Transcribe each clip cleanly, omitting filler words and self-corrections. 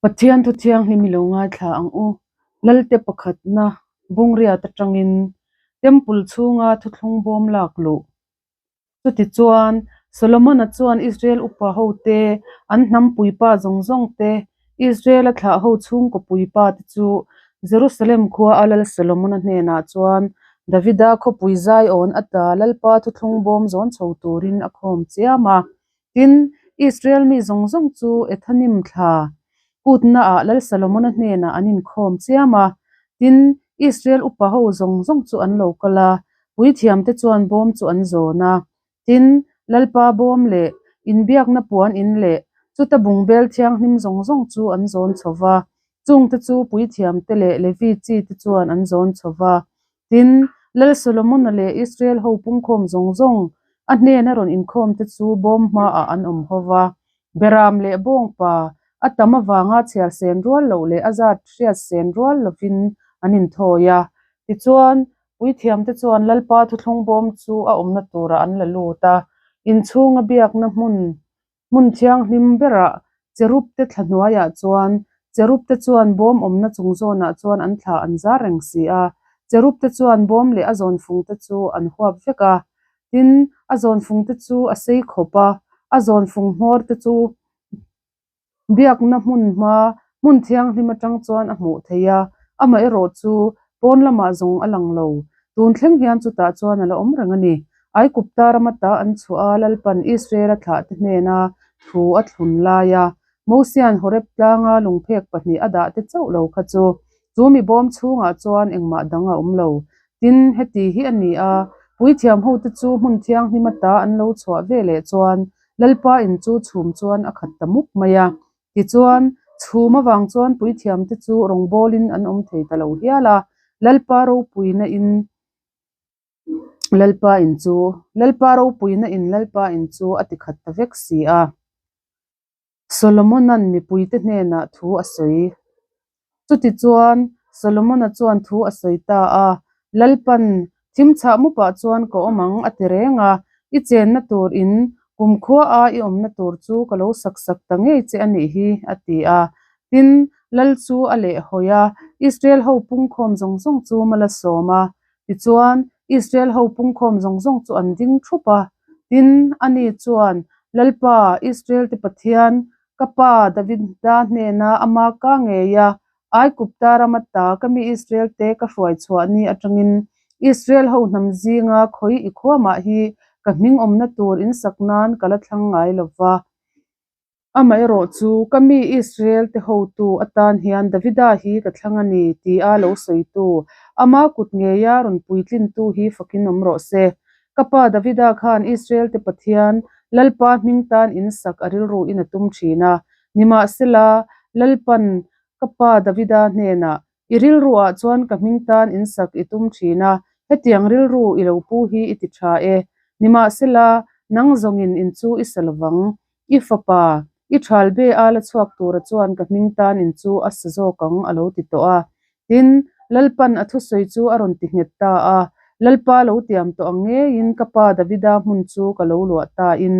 Pathian thu thianghlim i lo ngaithla ang u. Lalte pakhatna Bungriat atangin Temple chhunga thuthlung bawm lak luh. Chutichuan, Solomona chuan Israel upa hote, an hnam puipa zawng zawng te, Israela thlah ho chhungkaw puipa te chu Jerusalem khua a Lal Solomona hnenah chuan Davida khawpui Zion ata Lalpa thuthlung bawm zawn chho turin a khawm chiam a. Tin, Israel mi zawng zawng chu Ethanim thla kutnaah Lal Solomona hnenah an inkhawm chiam a. Tin, Israel upa ho zawng zawng chu an lo kal a, puithiamte chuan bawm chu an zawn a. Tin, Lalpa bawm leh inbiakna puan in leh chuta bungbel thianghlim zawng zawng chu an zawn chho va, chungte chu puithiamte leh Levi chite chuan an zawn chho va. Tin, Lal Solomona leh Israel ho pungkhawm zawng zawng a hnena rawn inkhawmte chu bawm hmaah an awm ho va. Beram leh bawngpa a tam avanga chhiar sen rual loh leh a zat hriat sen rual lovin an inthawi a. Tichuan, puithiamte chuan Lalpa thuthlung bawm chu a awmna turah an la lut a, inchhunga biakna hmun Hmun thianghlim berah cherub te thla hnuaiah chuan cherub te chuan bawm awmna chung zawnah chuan an thla an zar reng si a. Cherub te chuan bawm leh a zawnfung te chu an huap vek a. Tin, a zawnfung te chu a sei khawp a, a zawnfung hmawr te chu biakna hmun hma hmun thianghlim atang chuan a hmuh theih a, amaherawh chu pawn lamah zawng a lang lo. Tun thleng hian chutah chuan a la awm reng a ni. Aigupta rama ta an chhuah a, Lalpan Israela thlahte hnena thu a thlun lai a, Mosia'n Horeb tlanga lungphek pahnih a dah te chauh lo kha chu, chu mi bawm chhungah chuan engmah dang a awm lo. Tin, heti hi a ni a, puithiam hote chu hmun thianghlim ata an lo chhuah ve leh chuan Lalpa in chu chhum chuan a khat ta mup mai a. Tichuan, chhum avang chuan puithiamte chu rawngbawlin an awm thei ta lo hial a, Lalpa ropuina in Lalpa in chu Lalpa ropuina in Lalpa in chu a ti khat ta vek si a. Solomona'n mipuite hnenah thu a sawi. Chutichuan, Solomona chuan thu a sawi ta a, Lalpan, thim chhah mupah chuan ka awm ang a ti reng a, i chenna tur in kumkhua a i awmna tur chu ka lo sak sak ta ngei che a nih hi, a ti a. Tin, Lal chu a lehhawi a, Israel ho pungkhawm zawng zawng chu mal a sawm a. Tichuan, Israel ho pungkhawm zawng zawng chu an ding thup a. Tin, ani chuan, Lalpa, Israel-te Pathian, ka pa Davida hnena ama ka ngei a, Aigupta rama ta ka mi Israel-te ka hruai chhuah ni atangin Israel ho hnam zinga khawi i khuamah hi ka hming awmna tur in sak nan ka la thlang ngai lo va. Amaherawh chu, ka mi Israel-te hotu atan hian Davida hi ka thlang a ni, tia lo sawitu, ama kut ngeia rawn puitlintu hi fakin awm rawh se. Ka pa Davida khan Israel-te Pathian, Lalpa hming tan in sak a rilruin a tum thin a. Nimahsela, Lalpan ka pa Davida hnenah, I rilruah chuan ka hming tan in sak i tum thin a, hetiang rilru i lo pu hi i ti tha e. Nimahsela, nang zawngin in chu i sa lovang. I fapa, i thal be a la chhuak tura chuan ka hming tan in chu a sa zawk ang a lo ti tawh a. Tin, Lalpan a thusawi chu a rawn ti nghet ta a, Lalpa lo tiam tawh ang ngeiin ka pa Davida hmun chu ka lo luah ta in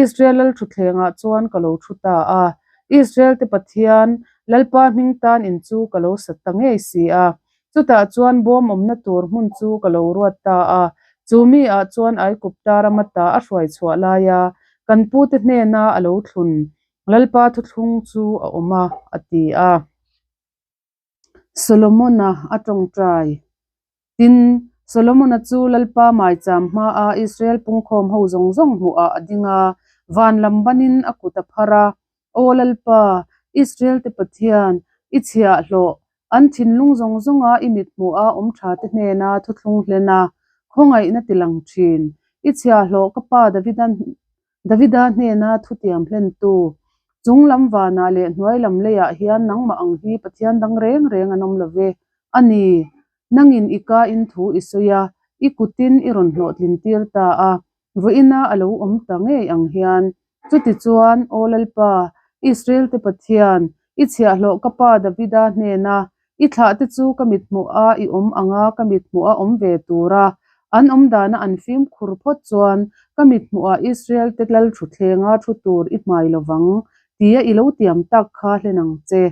Israel lal thutthlengah chuan ka lo thu ta a. Israel te Pathian, Lalpa hming tan in chu ka lo sat ta ngei si a. Chutah chuan bawm awmna tur hmun chu ka lo ruat ta a, chu mi ah chuan Aigupta rama ta a hruai chhuah laia kan pute hnena a lo thlun Lalpa thuthlung chu a awm a, a ti a. Solomona a tawngtai. Tin, Solomona chu Lalpa maicham hmaa Israel pungkhawm ho zawng zawng hmuhah a ding a, van lam banin a kut a phar a, Aw Lalpa, Israel-te Pathian, i chhiahhlawh, an thinlung zawng zawnga i mithmuha awm thate hnena thuthlung hlen a, khawngaihna tilang thin. I chhiahhlawh ka pa Davida Davida hnena thutiam hlentu, Chung lam vanah leh hnuai lam leiah hian nangmah ang hi Pathian dang reng reng an awm lo ve. A ni, nangin i kain thu i sawi a, i kutin i rawn hlawhtlin tir ta a, vawiina a lo awm ta ngei ang hian. Chutichuan, Aw Lalpa, Israel-te Pathian, i chhiahhlawh ka pa Davida hnena I thlahte chu ka mithmuha i awm anga ka mithmuha awm ve tura an awm dana an fimkhur phawt chuan ka mithmuhah Israel-te lalthutthlenga thu tur i hmai lovang tia i lo tiam tak kha hlen ang che.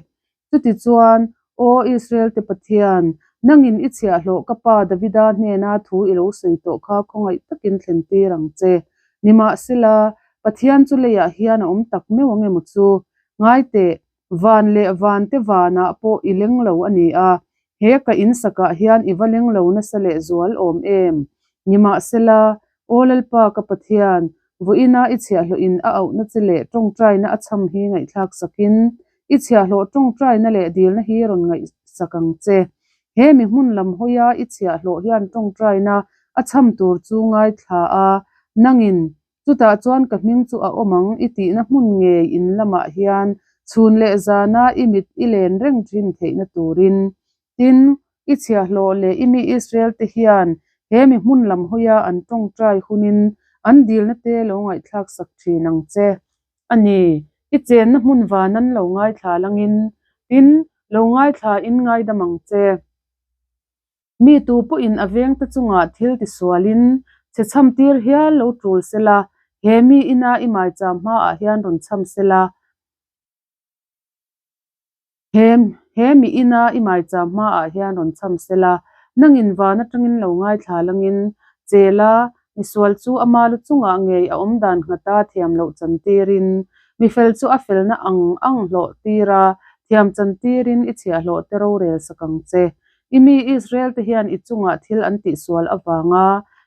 Chutichuan, Aw Israel-te Pathian, nangin i chhiahhlawh ka pa Davida hnena thu i lo sawi tawh kha khawngaih takin thlentir ang che. Nimahsela, Pathian chu leiah hian a awm tak meuh ang emaw chu? Ngai teh, van leh vante vanah pawh i leng lo a ni a, he ka in sakah hian i va leng lo nasa leh zual awm em? Nimahsela, Aw Lalpa ka Pathian, vawiina i chhiahhlawhin a auhna che leh tawngtaina a chham hi ngaihthlak sakin, i chhiahhlawh tawngtaina leh dilna hi rawn ngaihsak ang che. He mi hmun lam hawia i chhiahhlawh hian tawngtaina a chham tur chu ngaithla a, nangin, Chutah chuan ka hming chu a awm ang i tihna hmun ngei in lamah hian chhun leh zana i mit i len reng thin theihna turin. Tin, i chhiahhlawh leh i mi Israel te hian he mi hmun lam hawia an tawngtai hunin an dilna te lo ngaihthlak sak thin ang che. A ni, i chenna hmun van an lo ngaithla langin, tin, lo ngaithla in ngaidam ang che. Mi tu pawhin a vengte chungah thil tisualin chhe chham tir hial lo tul sela, he mi ina i maicham hmaah hian rawn chham sela, he he mi ina i maicham hmaah hian rawn chham sela, nangin van atangin lo ngaithla langin chela misual chu ama lu chungah ngei a awm dan nghata thiam loh chan tirin, mifel chu a felna ang ang hlawh tira thiam chan tirin i chhiahhlawh te rorel sak ang che. I mi Israel te hian i chungah thil an tihsual avanga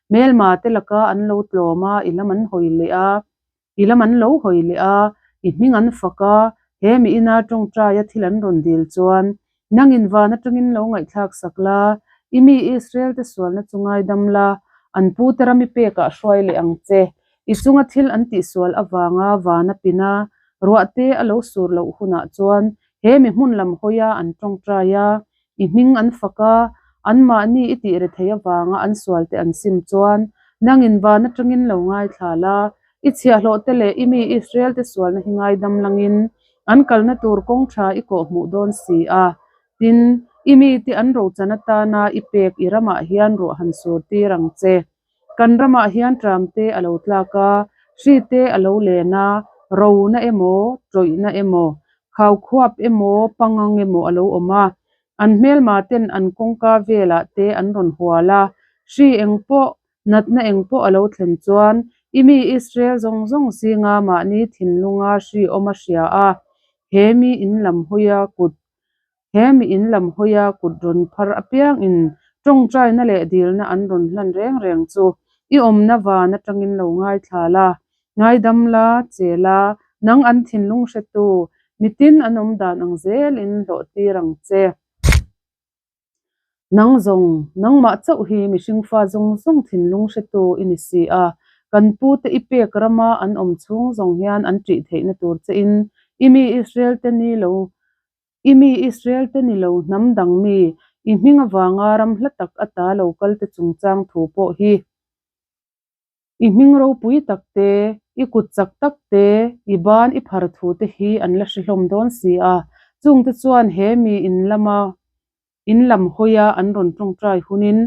hmelma te laka an lo tlawm a, i lam an hawi leh a, i lam an lo hawi leh a, i hming an fak a, he mi ina tawngtaia thil an rawn dil chuan nangin van atangin lo ngaihthlak sak la, i mi Israel te sualna chu ngaidam la, an pute ram i pekah hruai leh ang che. I chunga thil an tihsual avanga vana pina ruah te a lo sur loh hunah chuan he mi hmun lam hawia an tawngtai a, I hming an fak a, anmahni i tih rethei avanga an sualte an sim chuan, nangin van atangin lo ngaithla la, i chhiahhlawhte leh i mi Israelte sualna hi ngaidam langin an kalna tur kawng tha i kawhhmuh dawn si a. Tin, i mite an rochan atana i pek i ramah hian ruah han sur tir ang che. Kan ramah hian tram te a lo tlak a, hri te a lo len a, rona emaw, tawihna emaw, khaukhuap emaw, pangang emaw a lo awm a. An hmelma ten an kawngka velah te an rawn hual a, hri eng pawh, natna eng pawh a lo thlen chuan i mi Israel zawng zawng zinga mahni thinlunga hri awm a hria a, he mi in lam hawia kut He mi in lam hawia kut rawn phar apiangin tawngtaina leh dilna an rawn hlan reng reng chu i awmna van atangin lo ngaithla la, ngaidam la, che la, nang an thinlung hretu mitin an awm dan ang zelin hlawh tir ang che. Nang zawng, nangmah chauh hi mihring fa zawng zawng thinlung hretu i ni si a, kan pute i pek rama an awm chhung zawng hian an ṭih theihna tur chein i mi Israel-te ni lo I mi Israel te ni lo hnam dang mi, i hming avanga ram hla tak ata lo kal te chungchang thu pawh hi i hming ropui tak te, i kut chak tak te, i ban i phar thu te hi an la hre hlawm dawn si a. Chungte chuan he mi in lama In lam hawia an rawn tawngtai hunin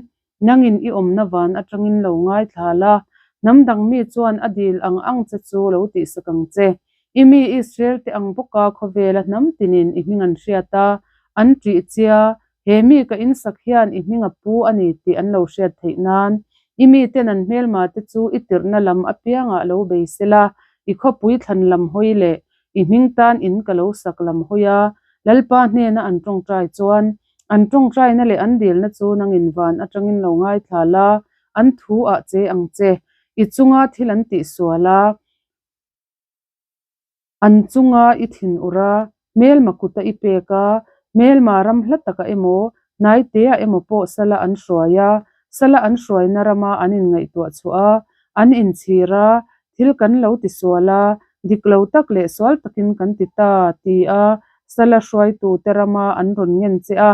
nangin i awmna van atangin lo ngaithla la, hnam dang mi chuan a dil ang ang che chu lo tihsak ang che. I mi Israel te ang bawka khawvela hnam tinin i hming an hriat a, an ṭih chia, he mi ka insak hian i hming a pu a ni tih an lo hriat theih nan. I miten an hmelma te chu i tirhna lam apiangah lo bei sela, i khawpui thlan lam hawi leh I hming tan in ka lo sak lam hawi a, Lalpa hnena an tawngtai chuan, an tawngtaina leh an dilna chu nangin van atangin lo ngaithla la, an thu ah che ang che. I chunga thil an tihsual a, an chunga i thin ur a, hmelma kuta i pek a, hmelma ram hla taka emaw, hnaiteah emaw pawh sala an hruai a, sala an hruaina rama an inngaihtuah chhuah a, an inchhir a, Thil kan lo ti sual a, dik lo tak leh sual takin kan ti ta, ti a sala hruaitute rama an rawn ngen che a.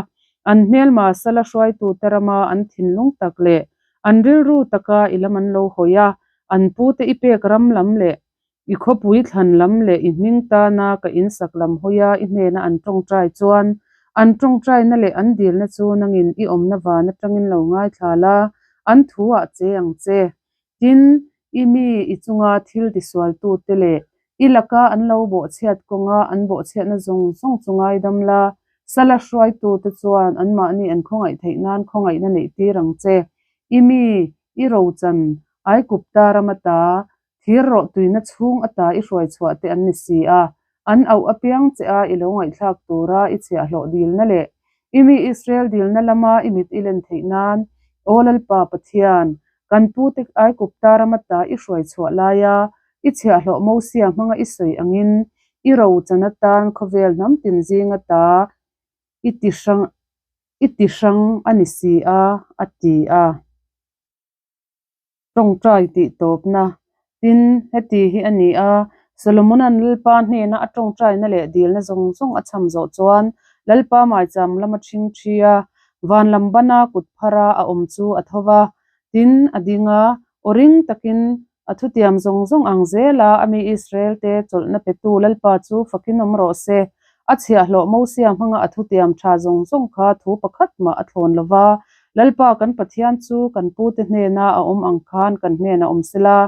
An hmelma sala hruaitute rama an thinlung tak leh an rilru taka i lam an lo hawi a, an pute i pek ram lam leh i khawpui thlan lam leh i hming tana ka insak lam hawia i hnena an tawngtai chuan an tawngtaina leh an dilna chu nangin i awmna van atangin lo ngaithla la, an thu ah che ang che. Tin, i mi i chunga thil tisualtute leh I laka an lo bawhchhiat kawnga an bawhchhiatna zawng zawng chu ngaidam la, sala hruaitute chuan anmahni an khawngaih theih nan khawngaihna neih tir ang che. I mi, i rochan, Aigupta ram ata, thir rawh tuina chhung ata i hruai chhuah te an ni si a, an auh apiang che a i lo ngaihthlak tura i chhiahhlawh dilna leh i mi Israel dilna lama i mit i len theih nan, Aw Lalpa Pathian, Kan pute Aigupta ram ata i hruai chhuah laia i chhiahhlawh Mosia hmanga i sawi angin i rochan atan khawvel hnam tin zing ata i ti hrang i ti hrang a ni si a, a ti a. Tawngtai tih tawpna Tin, heti hi a ni a, Solomona'n Lalpa hnena a tawngtaina leh dilna zawng zawng a chham zawh chuan Lalpa maicham lama ṭhing ṭhi a, van lam bana kut phara a awm chu a tho va. Tin, a ding a, aw ring takin a thutiam zawng zawng ang zela a mi Israelte chawlhna petu Lalpa chu fakin awm rawh se. A chhiahhlawh Mosia hmanga a thutiam ṭha zawng zawng kha thu pakhat mah a thlawn lo va, Lalpa kan Pathian chu kan pute hnena a awm ang khan kan hnenah awm sela,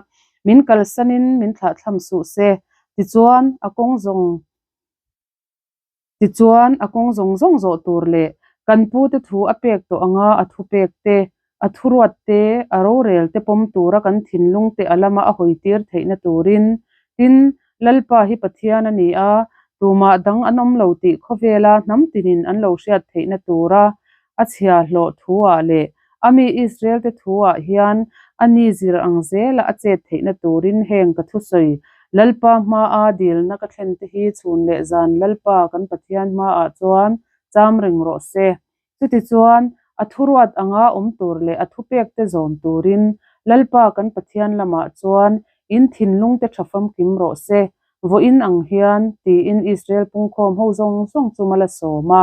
min kalsanin min thlahthlam suh se. Tichuan, a kawng zawng Tichuan, a kawng zawng zawng zawh tur leh kan pute thu a pek tawh anga a thupek te, a thuruat te, a rorel te pawm tura kan thinlung te a lama a hawitir theihna turin, tin, Lalpa hi Pathian a ni a, tumah dang an awm lo tih khawvela hnam tinin an lo hriat theihna tura a chhiahhlawh thuah leh a mi Israel-te thuah hian a ni zir ang zela a chet theihna turin heng ka thusawi Lalpa hmaa dilna ka thlen te hi chhun leh zan Lalpa kan Pathian hmaah chuan cham reng rawh se. Chutichuan, a thuruat anga awm tur leh a thupekte zawm turin Lalpa kan Pathian lamah chuan in thinlungte tha famkim rawh se, vawiin ang hian, tiin Israel pungkhawm ho zawng zawng chu mal a sawm a.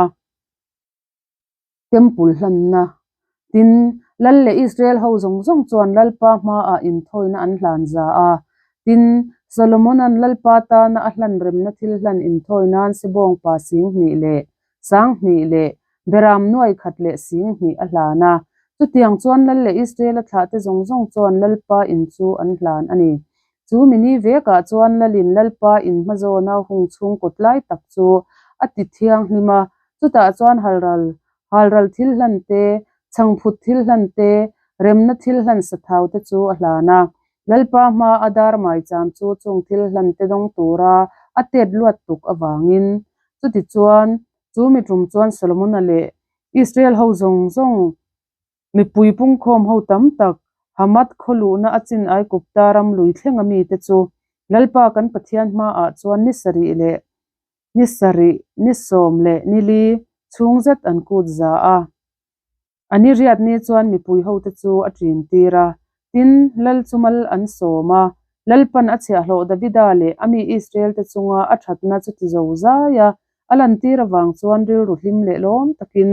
Temple hlanna. Tin, Lal leh Israel ho zawng zawng chuan Lalpa hmaah inthawina an hlan za a. Tin, Solomona'n Lalpa tana a hlan remna thil hlan inthawi nan sebawngpa 2000 leh 2000 leh beram nuai khat leh 2000 a hlan a. Chutiang chuan Lal leh Israel-a thlahte zawng zawng chuan Lalpa in chu an hlan a ni. Chu mini vekah chuan Lalin Lalpa in hmazawna hung chhung kawt lai tak chu a ti thianghlim a, chutah chuan halral halral thil hlan te, chhangphut thil hlan te, remna thil hlan sathau te chu a hlan a. Lalpa hma a dar maicham chu chung thil hlan te dawng tura a tet luat tuk avangin chutichuan chu mi tum chuan Solomona leh Israel ho zawng zawng Mipui pungkhawm ho tam tak, Hamath khaw luhna a chin Aigupta ram lui thlenga mite chu Lalpa kan Pathian hmaah chuan ni sarih leh ni sarih, ni sawm leh ni li chhung zet an kut za a. A ni riat ni chuan mipui hote chu a ṭin tir a, tin, Lal chu mal an sawm a, Lalpan a chhiahhlawh Davida leh a mi Israel-te chunga a ṭhatna chu ti zo zai a, a lantir avang chuan rilru hlim leh lawm takin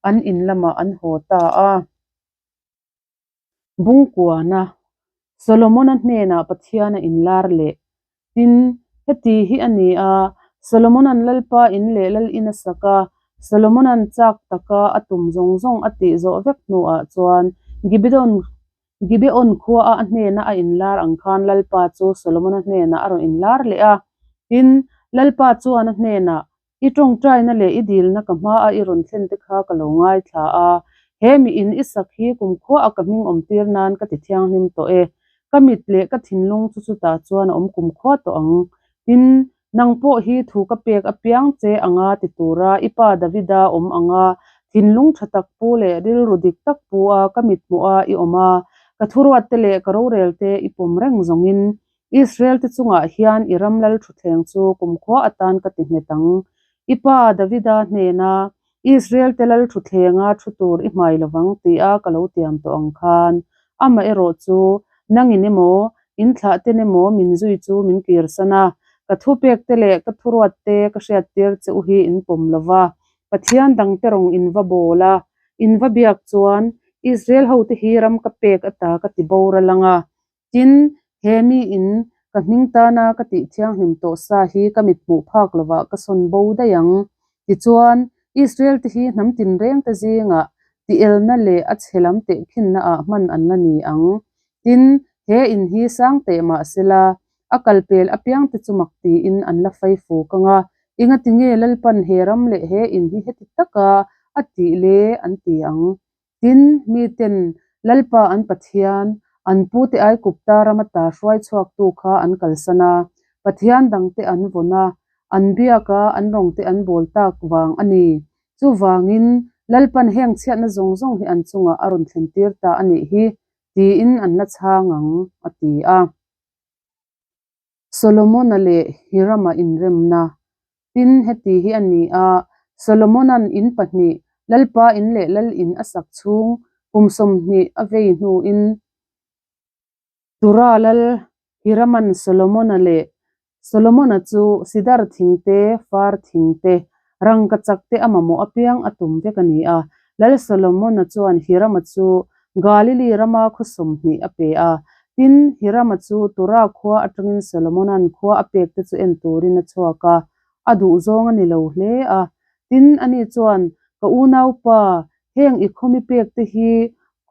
an in lamah an haw ta a. Bungkuana, Solomona hnenah Pathian a inlar leh. Tin, heti hi a ni a, Solomona'n Lalpa in leh Lal in a sak a, Solomona'n chak taka a tum zawng zawng a tih zawh vek hnuah chuan Gibeon Gibeon khuaa a hnena a inlar ang khan Lalpa chu Solomona hnenah a rawn inlar leh a. Tin, Lalpa chuan a hnenah, I tawngtaina leh i dilna ka hmaa i rawn thlen te kha ka lo ngaithla a, he mi in i sak hi kumkhua a ka hming awm tir nan ka ti thianghlim tawh e. Ka mit leh ka thinlung chu chutah chuan a awm kumkhua tawh ang. Tin, nang pawh hi thu ka pek apiang che anga ti tura i pa Davida awm anga thinlung tha tak pu leh rilru dik tak pu a ka mit hmuh a i awm a, ka thuruat te leh ka rorel te i pawm reng zawngin Israel te chungah hian i ram lal thutthleng chu kumkhua atan ka ti nghet ang. I pa Davida hnena Israel te lal thutthlenga thu tur i hmai lovang tia ka lo tiam tawh ang khan, amaherawh chu nangin emaw, in thlah ten emaw min zui chu min kirsan a, ka thupek te leh ka thuruat te ka hriattir che u hi in pawm lova, Pathian dangte rawng in va bawl a, in va biak chuan Israel hote hi ram ka pek ata ka ti boral ang a, Tin, he miin ka hming tana ka tih thianghlim tawh sa hi ka mit hmuh phak lovah ka sawn bo daih ang. Tichuan, Israel-te hi hnam tinrengte zingah tielna leh a chhe lam tehkhinnaah hman an la ni ang. Tin, he in hi sang teh mah sela, A kal pel apiangte chu mak tiin an la fai fuk ang a, Engati nge Lalpan he ram leh he in hi heti taka a tih le? an ti ang. Tin, miten Lalpa an Pathian, an pute Aigupta ram ata hruai chhuaktu kha an kalsan a, Pathian dangte an vawn a, an biak a, an rawngte an bawl tak vang a ni. Chuvangin, Lalpan heng chhiatna zawng zawng hi an chungah a rawn thlentir ta a nih hi, tiin an la chhang ang, a ti a. Solomon-a leh Hiram-a inremna. Tin, heti hi a ni a, Solomon-a'n in pahnih, Lalpa in leh Lal in a sak chhung kum 20 a vei hnuin, Tura lal Hiram-a'n Solomon-a leh Solomon-a chu sidar thing te, far thing te, rangkachak te a mamawh apiang a tum vek a ni a. Lal Solomon-a chuan Hiram-a chu Galili rama khaw 20 a pe a. Tin, Hiram-a chu Tura khua atangin Solomon-a'n khua a pek te chu en turin a chhuak a, a duhzawng a ni lo hle a. Tin, ani chuan, Ka unaupa, heng i khaw mi pek te hi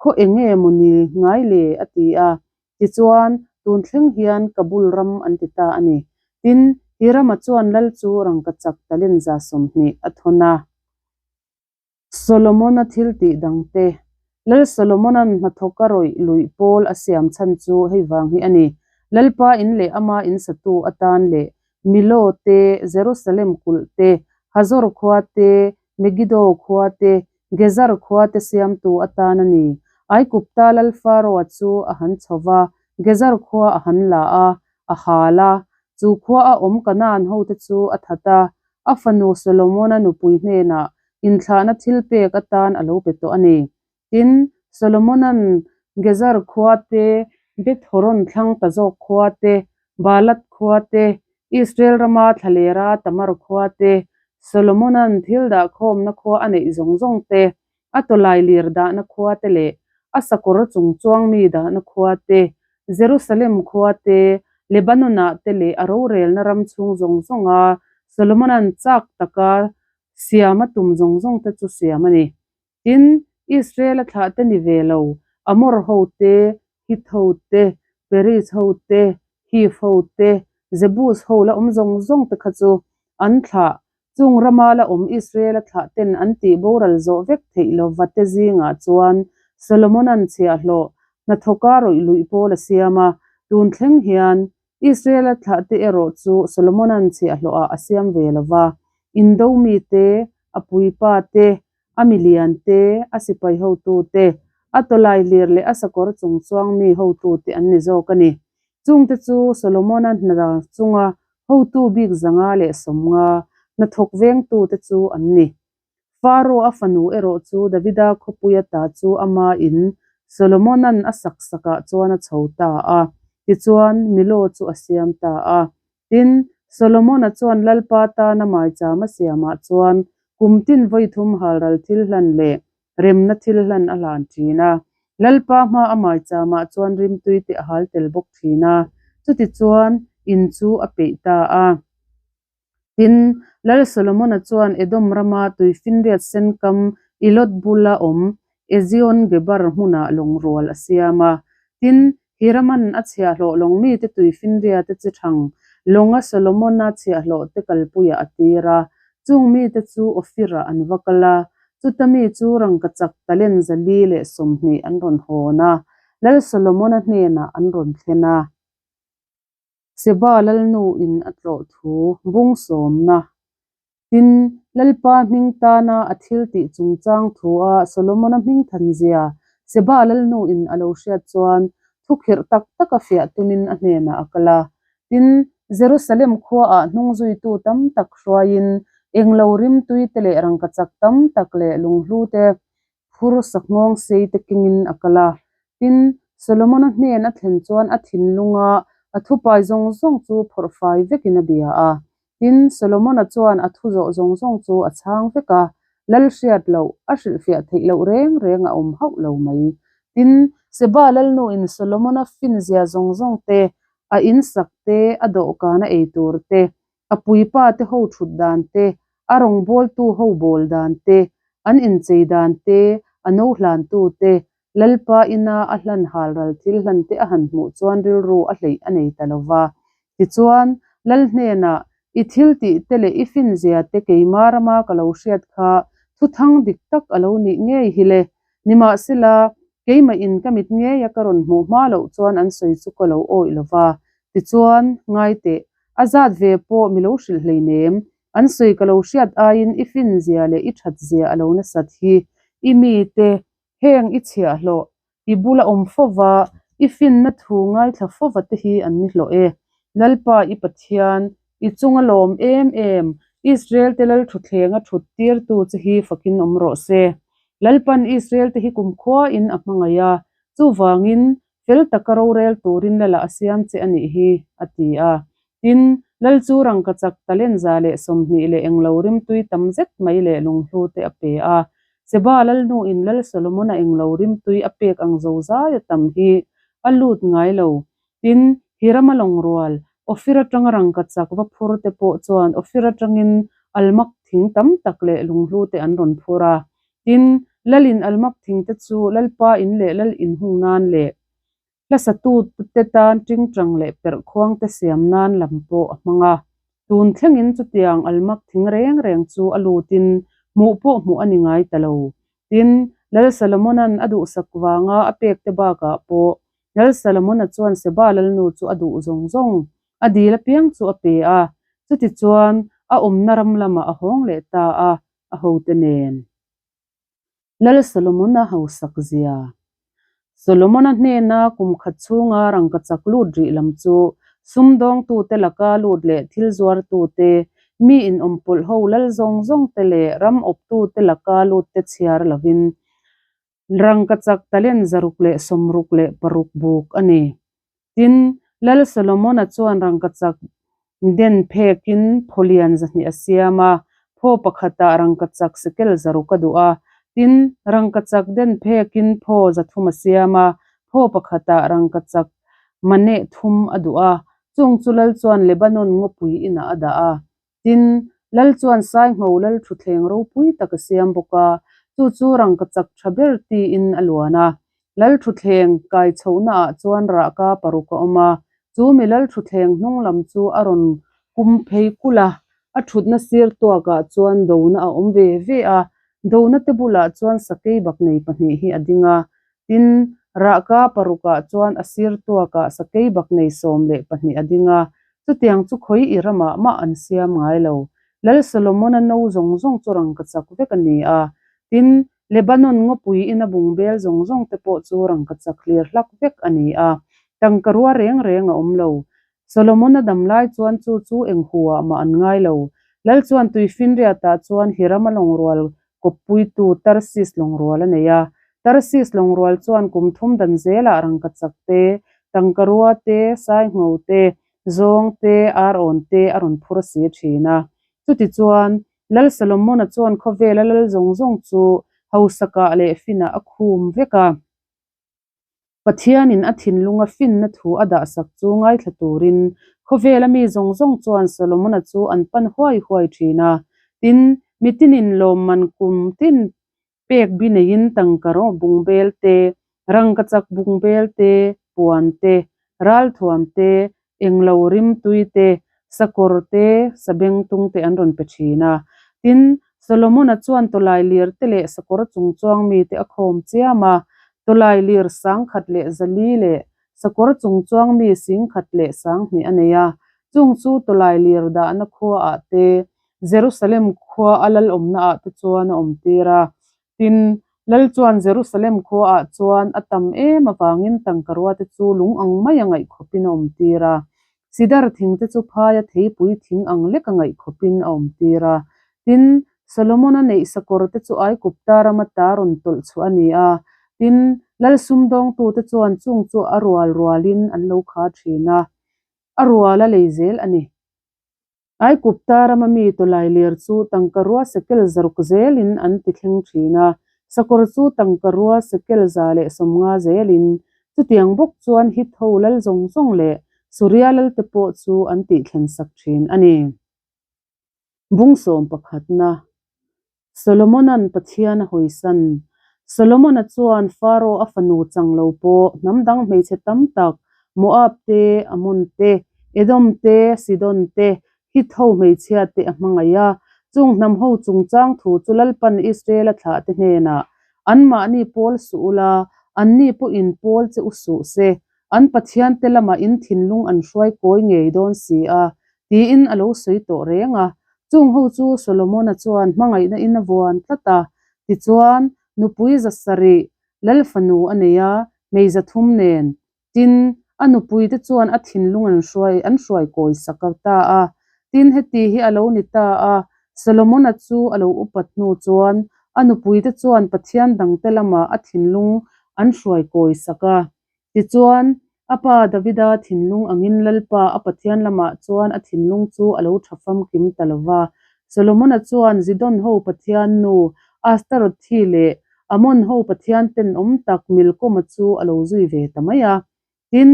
khaw eng nge maw ni ngai le? a ti a. Tichuan, tun thleng hian Kabul ram an ti ta a ni. Tin, Hirama chuan lal chu rangkachak talent 20 a thawn a. Solomona thil tih dangte. Lal Solomona'n hnathawka rawih luih pawl a siam chhan chu hei vang hi a ni. Lalpa in leh ama in satu atan leh Milo te, Jerusalem kulh te, Hazor khua te, Megiddo khua te, Gezer khua te siamtu atan a ni. Aigupta lal Faroa chu a han chho va, Gezer khua a han la a, a hal a. Chu khua a awm Kanaan hote chu a that a, a fanu Solomona nupui hnenah inthlahna thil pek atan a lo pe tawh a ni. Tin, Solomona'n Gezer khua te, Beth Horon thlang ta zawk khua te, Baalat khua te, Israel rama thlalera Tamar khua te, Solomona'n thil dahkhawmna khua a neih zawng zawng te, a tawlai lir dahna khua te leh a sakawr chung chuang mi dahna khua te, Jerusalem khua te, Lebanon-ah te leh a rorelna ram chhung zawng zawnga Solomona'n chak taka siam a tum zawng zawng te chu siam a ni. Tin, Israel-a thlahte ni ve lo, Amor ho te, Hit ho te, Periz ho te, Hiv ho te, Jebus ho la awm zawng zawng te kha chu an thlah. Chung rama la awm Israel-a thlahten an tih boral zawh vek theih lova te zingah chuan Solomona'n chhiahhlawh hnathawka rawih luih pawl a siam a, tun thleng hian Israel-a thlahte erawh chu Solomona'n chhiahhlawhah a siam ve lova, indo mite, a puipa te, a milian te, a sipai hotu te, a tawlai lir leh a sakawr chung chuang mi hotu te an ni zawk a ni. Chungte chu Solomona hna chunga hotu bik 150 hnathawk vengtu te chu an ni. Faro a fanu erawh chu Davida khawpui ata chu ama in Solomona'n a sak sakah chuan a chho ta a, tichuan Milo chu a siam ta a. Tin, Solomona chuan Lalpa tana maicham a siamah chuan kum tin vawi thum halral thil hlan leh remna thil hlan a hlan thin a. Lalpa hma a maichamah chuan rimtui te a hal tel bawk thin a, chutichuan in chu a peih ta a. Tin, Lal Solomona chuan Edom rama tuifinriat sen kam Elot bula awm Ezion-Geber hmunah lawngrual a siam a. Tin, Hiraman a chhiahhlawh lawng mite tuifinriate chi thang lawnga Solomona chhiahhlawhte kalpuiah a tir a. Chung mite chu Ophir-ah an va kal a, chuta mi chu rangkachak talent 420 an rawn hawn a, Lal Solomona hnenah an rawn thlen a. Seba Lalnu in a tlawh thu bung sawmna. Tin, Lalpa hming tana a thil tih chungchang thua Solomona hming than zia Seba Lalnu in a lo hriat chuan thukhirh tak tak a fiah tumin a hnenah a kal a. Tin, Jerusalem khuaah hnungzuitu tam tak hruaiin englo rimtui te leh rangkachak tam tak leh lunghlu te Phur sakhngawng sei te kengin a kal a. Tin, Solomona hnen a thlen chuan a thinlunga a thupai zawng zawng chu phawrh fai vekin a bia a. Tin, Solomona chuan a thu zawh zawng zawng chu a chhang vek a, lal hriat loh, a hrilhfiah theih loh reng reng a awm hauh lo mai. Tin, Seba lalnuin Solomona finzia zawng zawng te, a insak te, a dawhkana ei tur te, A puipa te ho thut dan te, a rawngbawltu ho bawl dan te, an inchei dan te, a no hlantu te, Lalpa ina a hlan halral thil hlan te a han hmuh chuan rilru a hleih a nei ta lo va. Tichuan, Lal hnenah, I thil tih te leh i finzia te keima rama ka lo hriat kha thuthang dik tak a lo nih ngei hi le. Nimahsela, keimah in ka mit ngeia ka rawn hmuh hma loh chuan an sawi chu ka lo awih lo va. Tichuan, ngai teh, a zat ve pawh mi lo hrilh hleinem. An sawi ka lo hriat aiin i finzia leh i thatzia a lo nasat hi. I mite, heng i chhiahhlawh, I bula awm fova, i finna thu ngaithla fova te hi an ni hlawh e. Lalpa i Pathian, i chunga lawm em em, Israel te lal thuthlenga thut tirtu che hi fakin awm rawh se. Lalpan Israel te hi kumkhuain a hmangaih a, chuvangin fel taka rorel turin Lala a siam che a nih hi, a ti a. Tin, Lal chu rangkachak talent 120 leh englo rimtui tam zet mai leh lunghlu te a pe a. Seba Lalnuin Lal Solomon-a englo rimtui a pek ang zozaia tam hi a lut ngai lo. Tin, Hirama lawngrual, Ofir atanga rangkachak va phur te pawh chuan Ofir atangin almak thing tam tak leh lunghlu te an rawn phur a. Tin, Lalin almak thing te chu Lalpa in leh Lal inhung nan leh Hla satute tan tingtang leh perhkhuang te siam nan lam pawh a hmang a. Tun thlengin chutiang almak thing reng reng chu a lutin hmuh pawh hmuh a ni ngai ta lo. Tin, Lal Salomona'n a duhsak vanga a pek te bakah pawh Lal Salomona chuan Seba lalnu chu a duh zawng zawng a dil apiang chu a pe a. Chutichuan a awmna ram lamah a hawng leh ta a, a hote nen. Lal Solomon-a hausak zia. Solomon-a hnena kum khat chhunga rangkachak lut rih lam chu sumdawngtute laka lut leh thil zuartute, mi inawmpawlh ho lal zawng zawngte leh ram awptute laka lutte chhiar lovin rangkachak talent 666 buk a ni. Tin, Lal Solomon-a chuan rangkachak den phekin phaw lian 200 a siam a, phaw pakhatah rangkachak sekel 600 a duh a. Tin, rangkachak den phekin phaw 300 a siam a, phaw pakhatah rangkachak maneh thum a duh a. Chung chu Lal chuan Lebanon ngawpui inah a dah a. Tin, Lal chuan Saingho lal thutthleng ropui tak a siam bawk a, chu chu rangkachak tha ber tiin a luan a. Lal thutthleng kai chhohnaah chuan rahka paruk a awm a, chu mi lal thutthleng hnung lam chu a rawn kum phei kulh a, a thutna sir tuakah chuan dona a awm ve ve a, dona te bulah chuan sakei baknei pahnih hi a ding a, tin, rahka parukah chuan a sir tuakah sakei baknei 12 a ding a, Chutiang chu khawi i ramah mah an siam ngai lo. Lal Solomon-a no zawng zawng chu rangkachak vek a ni a. Tin, Lebanon ngawpui ina bungbel zawng zawng te pawh chu rangkachak hlir hlak vek a ni a. Tangka rua reng reng a awm lo. Solomon-a dam lai chuan chu chu eng huah mah an ngai lo. Lal chuan tuifinriatah chuan Hirama lawngrual kawppuitu Tarsis lawngrual a nei a. Tarsis lawngrual chuan kum thum dan zelah rangkachak te, tangkarua te, saingho te, zawng te, arawn te a rawn phur si thin a. Chutichuan, Lal Solomon-a chuan khawvela lal zawng zawng chu hausakah leh finah a khum vek a. Pathianin a thinlunga finna thu a dahsak chu ngaithla turin khawvela mi zawng zawng chuan Solomona chu an pan huai huai thin a. Tin, mitinin lawmman kum tin pek bi neiin tangka rawh bungbel te, rangkachak bungbel te, puan te, ralthuam te, englo rimtui te, sakawr te, sabengtung te an rawn pe thin a. Tin, Solomon-a chuan tawlai lir te leh sakawr chungchuang mite a khawm chiam a, tawlai lir 1400 leh sakawr chungchuang mi 1120 a nei a. Chung chu tawlai lir dahna khuaah te, Jerusalem khua a lalawmnaah te chuan a awmtir a. Tin, Lal chuan Jerusalem khuaah chuan a tam em avangin tangka ruate chu lung ang mai a ngaih khawpin a awmtir a. Sidar thingte chu phaia theipui thing ang lek a ngaih khawpin a awmtir a. Tin, Solomon-a neih sakawrte chu Aigupta rama ta rawn tawlh chhuah a ni a. Tin, Lal sumdawngtute chuan chung chu a rual rualin an lo kha thin a, a rual a lei zel a ni. Aigupta rama mi tawlai ler chu tangka rua sekel 600 zelin an ti thleng thin a, sakawr chu tangka rua sekel 150 zelin. Chutiang bawk chuan Hitho lal zawng zawng leh Suria lalte pawh chu an tih thlen sak thin a ni. Bung sawm pakhatna. Solomona'n Pathian a hawisan. Solomona chuan Faro a fanu chang lo pawh hnam dang hmeichhe tam tak, Moab te, Ammon te, Edom te, Sidon te, Hit ho hmeichhia te a hmangaih a. Chung hnam ho chungchang thu chu Lalpan Israel a thlah te hnenah, Anmahni pawl suh ula, anni pawhin pawl che u suh se, an Pathiante lamah in thinlung an hruai kawi ngei dawn si a, tiin a lo sawi tawh reng a. Chung ho chu Solomona chuan hmangaihna in a vuan tlat a, tichuan, nupui zasarih Lal fanu a nei a, hmei zathum nen. Tin, a nupuite chuan a thinlung an hruai an hruai kawi sak a ta a. Tin, heti hi a lo ni ta a, Solomona chu a lo upat hnu chuan a nupuite chuan Pathian dangte lamah a thinlung an hruai kawi sak a. Tichuan, a pa Davida thinlung angin Lalpa a Pathian lamah chuan a thinlung chu a lo tha famkim ta lo va. Solomona chuan Zidon ho Pathian nu Astarothi leh Amon ho Pathian tenawm tak Milkoma chu a lo zui ve ta mai a. Tin,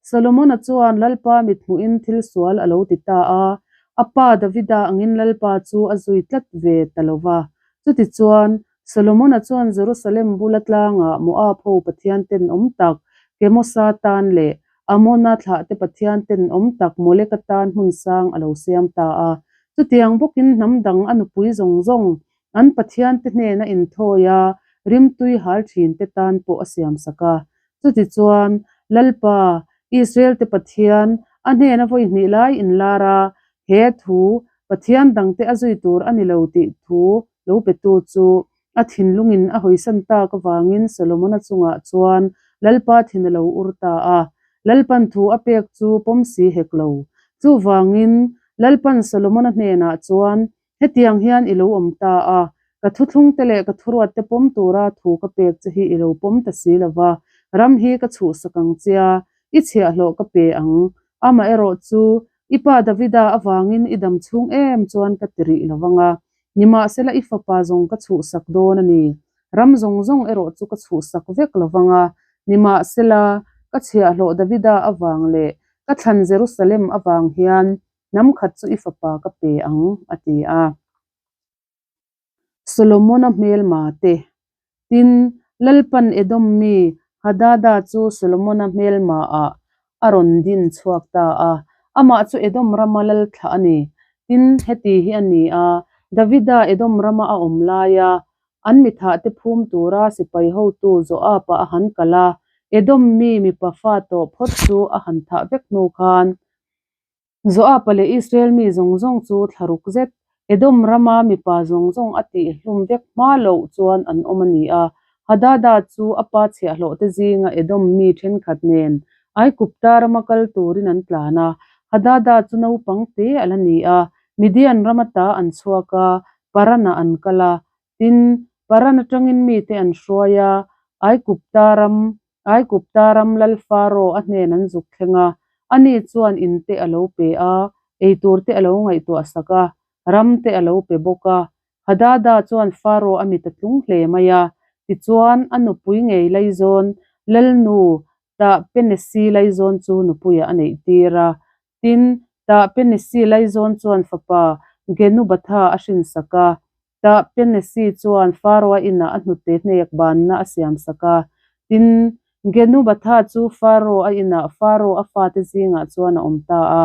Solomona chuan Lalpa mithmuhin thil sual a lo ti ta a, a pa Davida angin Lalpa chu a zui tlat ve ta lo va. Chutichuan, Solomona chuan Jerusalem bula tlangah Moab ho pathian tenawm tak Kemosa tan leh Amona thlahte pathian tenawm tak Moleka tan hmun sang a lo siam ta a. Chutiang bawkin hnam dang a nupui zawng zawng An Pathiante hnena inthawi a, rimtui hal thinte tan pawh a siamsak a. Chutichuan, Lalpa, Israelte Pathian, a hnena vawi hnih lai inlar a, he thu, Pathian dangte a zui tur a ni lo tih thu lo petu chu a thinlungin a hawisan tak avangin Solomona chungah chuan Lalpa thin a lo ur ta a. Lalpan thu a pek chu pawm si hek lo. Chuvangin, Lalpan Solomona hnenah chuan, Hetiang hian i lo awm ta a, ka thuthlung te leh ka thuruat te pawm tura thu ka pek che hi i lo pawm ta si lo va, ram hi ka chhuhsak ang che a, i chhiahhlawh ka pe ang. Amaherawh chu, i pa Davida avangin i dam chhung em chuan ka ti rih lo vang a, nimahsela i fapa zawng ka chhuhsak dawn a ni. Ram zawng zawng erawh chu ka chhuhsak vek lo vang a, nimahsela ka chhiahhlawh Davida avang leh ka thlan Jerusalem avang hian Hnam khat chu i fapa ka pe ang, a ti a. Solomona hmelma te. Tin, Lalpan Edom mi Hadada chu Solomona hmelma ah a rawn din chhuak ta a, amah chu Edom rama lal thlah a ni. Tin, heti hi a ni a, Davida Edom rama a awm laia an mithah te phum tura sipai hotu Joab-a a han kal a, Edom mi mipa fa tawh phawt chu a han thah vek hnu khan, Joab-a leh Israel mi zawng zawng chu thla ruk zet Edom rama mipa zawng zawng a tih hlum vek hma loh chuan an awm a ni a. Hadada chu a pa chhiahhlawhte zinga Edom mi thenkhat nen Aigupta rama kal turin an tlan a. Hadada chu naupang te a la ni a, Midian rama ta an chhuak a, Paran-ah an kal a. Tin, Paran atangin mite an hruai a, Aigupta ram Aigupta ram lal Faro a hnen an zuk thleng a, ani chuan in te a lo pe a, eitur te a lo ngaihtuah sak a, ram te a lo pe bawk a. Hadada chuan Faro a mit a tlung hle mai a, tichuan a nupui ngei Laizawn lalnu Tahpenesi Laizawn chu nupuiah a neih tir a. Tin, Tahpenesi Laizawn chuan fapa Genubatha a hrinsak a, Tah Penesi chuan Faro-a inah a hnute hnek banna a siamsak a. Tin, Genubatha chu Faro-a inah Faro-a fate zingah chuan a awm ta a.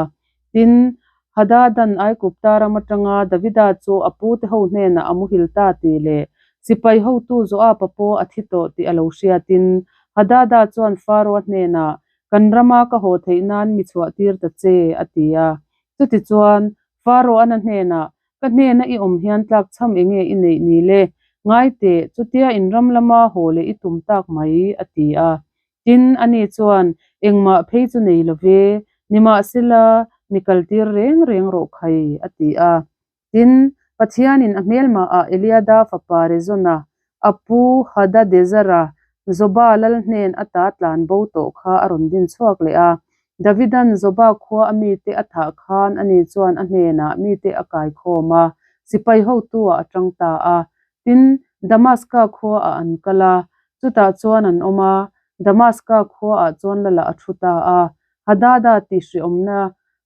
Tin, Hadadan Aigupta ram atanga Davida chu a pute ho hnenah a muhil ta tih leh sipai hotu Joab-a pawh a thi tawh tih a lo hriatin, Hadada chuan Faro-a hnenah, Kan rama ka haw theih nan mi chhuahtir ta che, a ti a. Chutichuan, Faro-an a hnenah, Ka hnena i awm hian tlak chham enge i neih ni le? Ngai teh, chutia in ram lama haw leh i tum tak mai, a ti a. Tin, ani chuan, Engmah phei chu nei lo ve, nimahsela mi kaltir reng reng rawh khai, a ti a. Tin, Pathianin a hmelmaah Eliada fapa Rezona, a pu Hadadezara, Zoba lal hnen ata tlan bo tawh kha a rawn din chhuak leh a. Davidan Zoba khua a mite a thah khan ani chuan a hnenah mite a kai khawm a, sipai hotu-ah a tang ta a. Tin, Damaska khuaah an kal a, chutah chuan an awm a, Damaska khuaah chuan lalah a thu ta a. Hadada tih hriawmna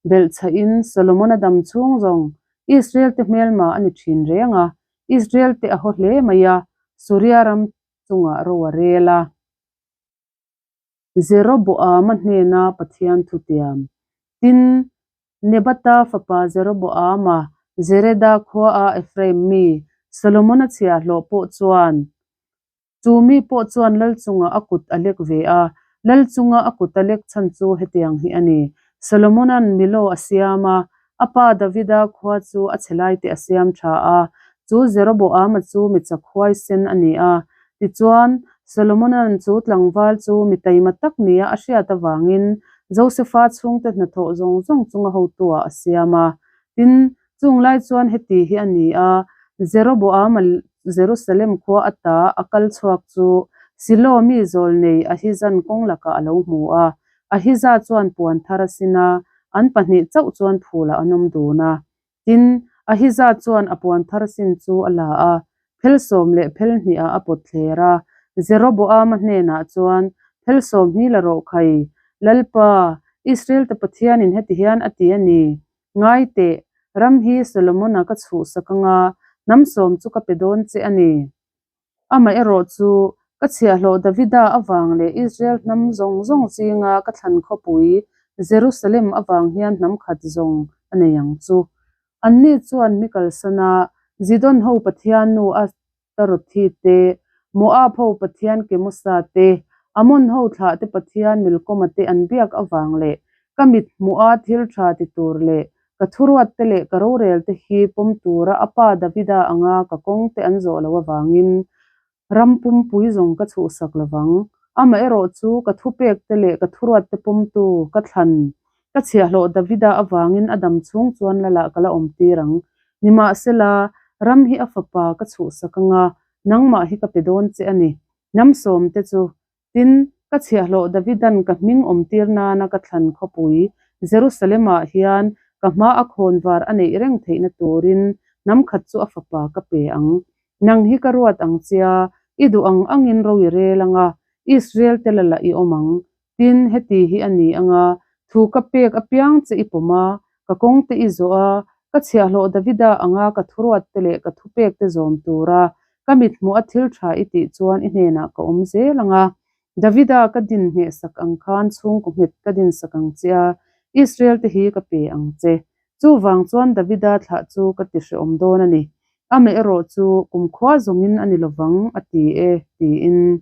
belhchhahin Solomona dam chhung zawng Israel-te hmelma a ni thin reng a, Israel-te a haw hle mai a, Suria ram chungah ro a rel a. Jeroboama hnena Pathian thutiam. Tin, Nebata fapa Jeroboama, Zereda khuaa Ephraim mi, Solomona chhiahhlawh pawh chuan, Chu mi pawh chuan lal chungah a kut a lek ve a. Lal chunga a kut a lek chhan chu hetiang hi a ni, Solomona'n Milo a siam a, a pa Davida khua chu a chhe laite a siam tha a. Chu Jeroboama chu mi chak huaisen a ni a. Tichuan, Solomona'n chu tlangval chu mi taima tak nia a hriat avangin Josefa chhungte hnathawh zawng zawng chunga hotuah a siam a. Tin, Chung lai chuan heti hi a ni a, Jeroboama Jerusalem khua ata a kal chhuak chu Silo mi zawlnei Ahizan kawng lakah a lo hmu a. Ahiza chuan puan thar a sin a, an pahnih chauh chuan phulah an awm dun a. Tin, Ahiza chuan a puan thar sin chu a la a, phel sawm leh phel hnihah a pawt thler a. Jeroboama hnenah chuan, Phel sawm hi la rawh khai, Lalpa, Israel-te Pathianin heti hian a ti a ni, Ngai teh, ram hi Solomon-a ka chhuhsak anga hnam sawm chu ka pe dawn che a ni. Amaherawh chu, ka chhiahhlawh Davida avang leh Israel hnam zawng zawng zinga ka thlan khawpui Jerusalem avang hian hnam khat zawng a nei ang chu. Anni chuan mi kalsan a, Zidon ho Pathiannu a Tarothi te, Moab ho pathian Kemosa te, Ammon ho thlah te pathian Milkoma te an biak avang leh ka mit hmuha thil tha ti tur leh ka thuruat te leh ka rorel te hi pawm tura a pa Davida anga ka kawng te an zawh loh avangin ram pumpui zawng ka chhuhsak lovang. Amaherawh chu ka thupek te leh ka thuruat te pawmtu ka thlan Ka chhiahhlawh Davida avangin a dam chhung chuan lalah ka la awm tir ang. Nimahsela, ram hi a fapa ka chhuhsak anga, nangmah hi ka pe dawn che a ni. Hnam sawmte chu, tin, ka chhiahhlawh Davidan ka hming awm tir nana ka thlan khawpui Jerusalem-ah hian ka hma a khawnvar a neih reng theihna turin hnam khat chu a fapa ka pe ang. Nang hi ka ruat ang chia, i duh ang angin ro i rel anga, Israel te lalah i awm ang. Tin, heti hi a ni ang a, thu ka pek apiang che i pawm a, ka kawng te i zawh a, ka chhiahhlawh Davida anga ka thuruat te leh ka thupek te zawm tura ka mithmuh a thil tha i tih chuan i hnenah ka awm zel ang a. Davida ka din hnehsak ang khan chhungkaw nghet ka dinsak ang che a, Israel te hi ka pe ang che. Chuvang chuan Davida thlah chu ka ti hrehawm dawn a ni. Amaherawh chu kumkhua zawngin a ni lovang, a ti e, tiin.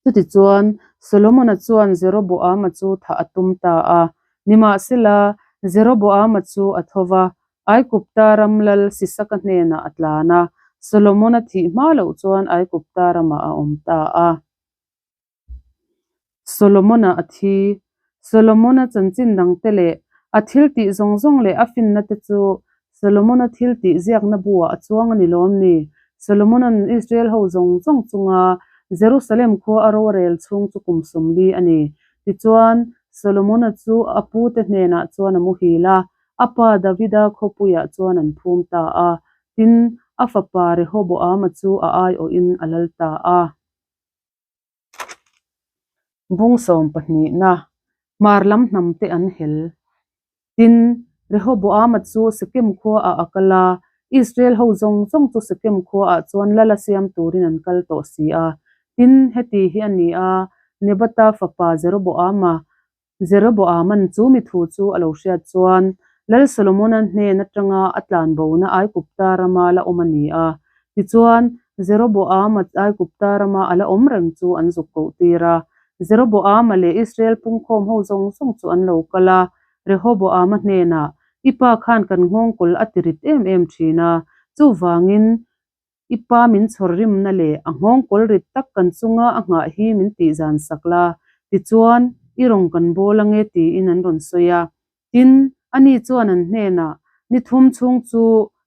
Chutichuan, Solomona chuan Jeroboama chu thah a tum ta a. Nimahsela, Jeroboama chu a tho va, Aigupta ram lal Sisaka hnenah a tlan a, Solomona thih hma loh chuan Aigupta ramah a awm ta a. Solomona a thi. Solomona chanchin dangte leh a thiltih zawng zawng leh a finna te chu Solomona thiltih ziakna buah a chuang a ni lawm ni? Solomona'n Israel ho zawng zawng chunga Jerusalem khua a ro a rel chhung chu kum 40 a ni. Tichuan, Solomona chu a pute hnenah chuan a muhil a, a pa Davida khawpuiah chuan an phum ta a. Tin, a fapa Rehoboama chu a aiawhin a lal ta a. Bung sawm pahnihna, Hmar lam hnam te an hel. Tin, Rehoboama chu Sekem khuaah a kal a, Israel ho zawng zawng chu Sekem khuaah chuan lal a siam turin an kal tawh si a. Tin, heti hi a ni a, Nebata fapa Jeroboama Jeroboaman chu mi thu chu a lo hriat chuan, Lal Solomona hnen atanga a tlanbona Aigupta rama la awm a ni a. Tichuan, Jeroboama Aigupta rama a la awm reng chu an zuk koh tir a. Jeroboama leh Israel pungkhawm ho zawng zawng chu an lo kal a, Rehoboama hnenah, I pa khan kan nghawngkawl a ti rit em em thin a, chuvangin I pa min chhawr rimna leh a nghawng kawl rit tak kan chunga a nghah hi min tih zan sak la, tichuan i rawn kan bawl ange tiin an rawn sawi a. Tin, ani chuan an hnenah, Ni thum chhung chu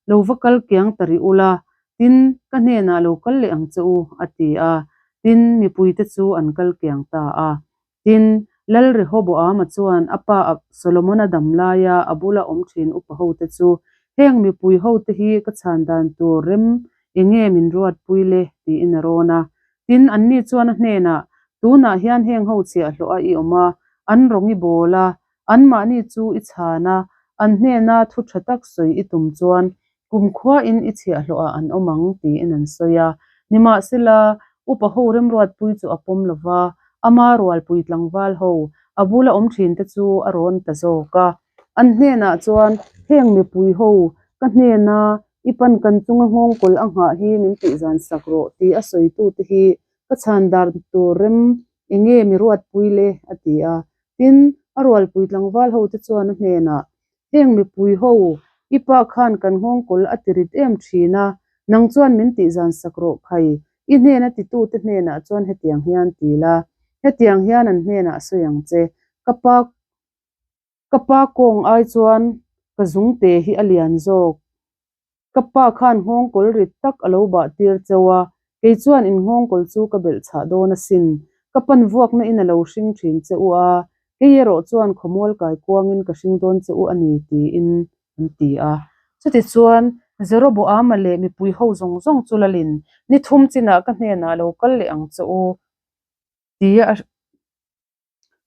lo va kal kiang ta rih ula, tin, ka hnenah lo kal leh ang che u, a ti a. Tin, mipuite chu an kal kiang ta a. Tin, Lal Rehoboama chuan a pa Solomona dam laia a bula awm thin upa hote chu, Heng mipui hote hi ka chhan dan tur rem eng nge min ruatpui le? tiin a rawn a. Tin, anni chuan a hnenah, Tunah hian heng ho chhiahhlawh a i awm a, an rawng i bawl a, anmahni chu i chhan a, an hnena thu tha tak sawi i tum chuan Kumkhuain i chhiahhlawhah an awm ang, tiin an sawi a. Nimahsela, upa ho remruatpui chu a pawm lo va, ama rualpui tlangval ho, a bula awm thinte chu a rawn ta zawk a. An hnenah chuan, Heng mipui ho, ka hnena i pan kan chunga nghawngkawl a nghah hi min tihzan sak rawh tih a sawitute hi ka chhan dar tur rem enge mi ruatpui le? a ti a. Tin, a rualpui tlangval hote chuan a hnenah, Heng mipui ho, i pa khan kan nghawngkawl a ti rit em thin a, nang chuan min tihzan sak rawh khai, i hnena titute hnenah chuan hetiang hian ti la, hetiang hian an hnenah sawi ang che, ka pa Ka pa kawng ai chuan ka zungte hi a lian zawk. Ka pa khan nghawngkawl rit tak a lo bah tir cheu a, kei chuan in nghawngkawl chu ka belh chhah dawn asin. Ka pan vuakna in a lo hring thin che u a, kei erawh chuan khawmual kai kuangin ka hring dawn che u a ni tiin an ti a. Chutichuan, Jeroboama leh mipui ho zawng zawng chu lalin ni thum chinah ka hnenah lo kal leh ang che u tia a.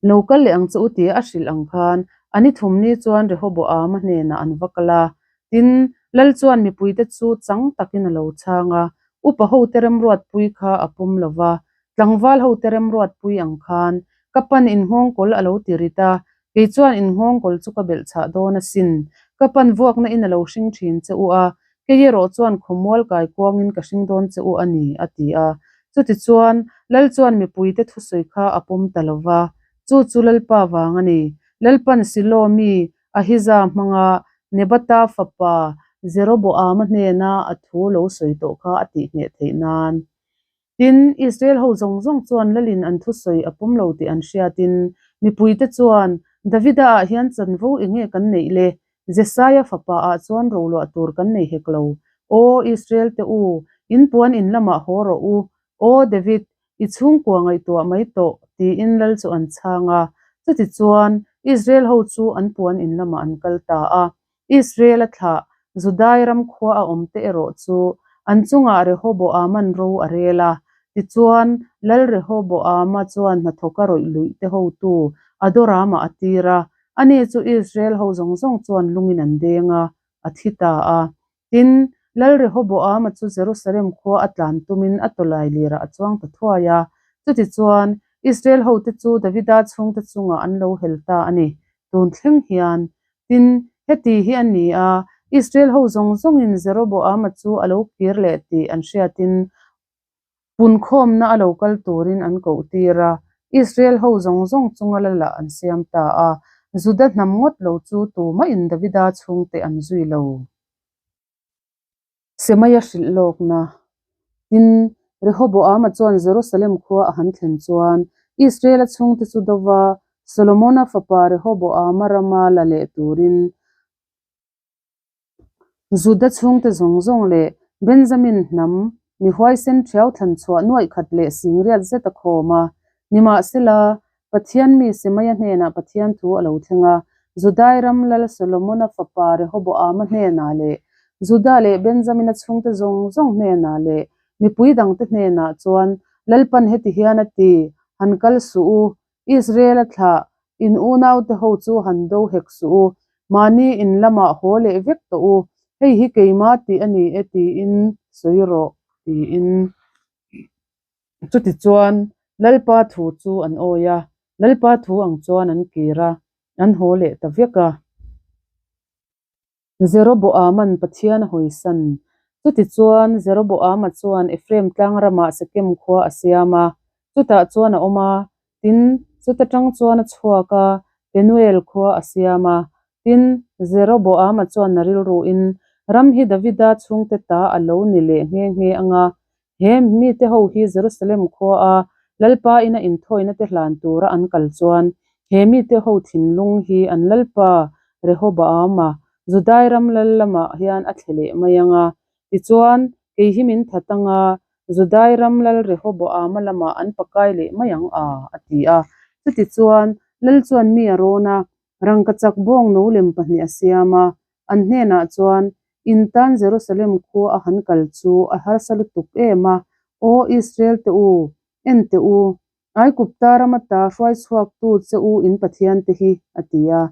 Lo kal leh ang che u tia a hrilh ang khan a ni thum ni chuan Rehoboama hnenah an va kal a. Tin, Lal chuan mipuite chu chang takin a lo chhang a, upa hote remruatpui kha a pawm lo va, tlangval hote remruatpui ang khan ka pan innghawngkawl a lo ti rit a, kei chuan innghawngkawl chu ka belh chhah dawn asin. Ka pan vuakna in a lo hring thin che u a, Kei erawh chuan khawmual kai kuangin ka hring dawn che u a ni, a ti a. Chutichuan, Lal chuan mipuite thusawi kha a pawm ta lo va. Chu chu Lalpa vang a ni. Lalpan Silo mi Ahiza hmanga Nebata fapa Jeroboama hnena a thu lo sawi tawh kha a tihngheh theih nan. Tin, Israel ho zawng zawng chuan Lalin an thusawi a pawm lo tih an hriatin, mipuite chuan, Davida ah hian chanvo eng nge kan neih le? Jesaia fapa ah chuan roluah tur kan nei hek lo. Aw Israel te u, in puan in lamah haw rawh u. Aw David, i chhungkua ngaihtuah mai tawh, tiin Lal chu an chhang a. Chutichuan, Israel ho chu an puan in lamah an kal ta a. Israel a thlah, Judai ram khua a awm te erawh chu an chungah Rehoboama'n ro a rel a. Tichuan, Lal Rehoboama chuan hnathawka rawih luih te hotu Adorama a tir a, ani chu Israel ho zawng zawng chuan lungin an deng a, a thi ta a. Tin, Lal Rehoboama chu Jerusalem khua a tlan tumin a tawlai lirah a chuang ta thuai a. Chutichuan, Israel hote chu Davida chhungte chungah an lo hel ta a ni. Tun thleng hian Tin, heti hi a ni a, Israel ho zawng zawngin Jeroboama chu a lo kir leh tih an hriatin punkhawmna a lo kal turin an koh tir a, Israel ho zawng zawng chunga la lah an siam ta a, Juda hnam ngawt lo chu tumahin Davida chhungte an zui lo. Semaia hrilh lawkna. Tin, Rehoboama chuan Jerusalem khua a han thlen chuan Israela chhungte chu do va, Solomona fapa Rehoboama rama la leh turin Juda chhungte zawng zawng leh Benjamin hnam mi huaisen ṭhiau thlan chhuah nuaih khat leh singriat zet a khawm a. Nimahsela, Pathian mi Semaia hnenah Pathian thu a lo thleng a, Judai ram lal Solomona fapa Rehoboama hnenah leh Juda leh Benjamina chhungte zawng zawng hnenah leh mipui dangte hnenah chuan, Lalpan heti hian a ti, Han kal suh u, Israel-a thlah, in unaute ho chu han do hek suh u, mahni in lamah haw leh vek tawh u, hei hi keimah tih a ni e tiin sawi rawh, tiin. Chutichuan, Lalpa thu chu an awi a, Lalpa thu ang chuan an kir a, an haw leh ta vek a. Jeroboama'n Pathian a hawisan. Chutichuan, Jeroboama chuan Ephraim tlang ramah Sekem khua a siam a, chutah chuan a awm a, tin, chuta tang chuan a chhuak a, Penuel khua a siam a. Tin, Jeroboama chuan a rilruin, Ram hi Davida chhungte ta a lo ni leh nghe nghe ang a, He mite ho hi Jerusalem khua a Lalpa ina inthawina te hlan tura an kal chuan he mite ho thinlung hi an Lalpa Rehoboama, Judai ram lal lamah hian a thle leh mai ang a. Tichuan, kei hi min that ang a, Judai ram lal Rehoboama lamah an pakai leh mai ang a, a ti a. Chutichuan, lal chuan mi a rawn a, Rangkachak bawng no lem pahnih a siam a, an hnenah chuan, In tan Jerusalem khua a han kal chu a harsa lutuk em a, Aw Israel te u, en teh u, Aigupta ram ata hruai chhuaktu che u in Pathian te hi, a ti a.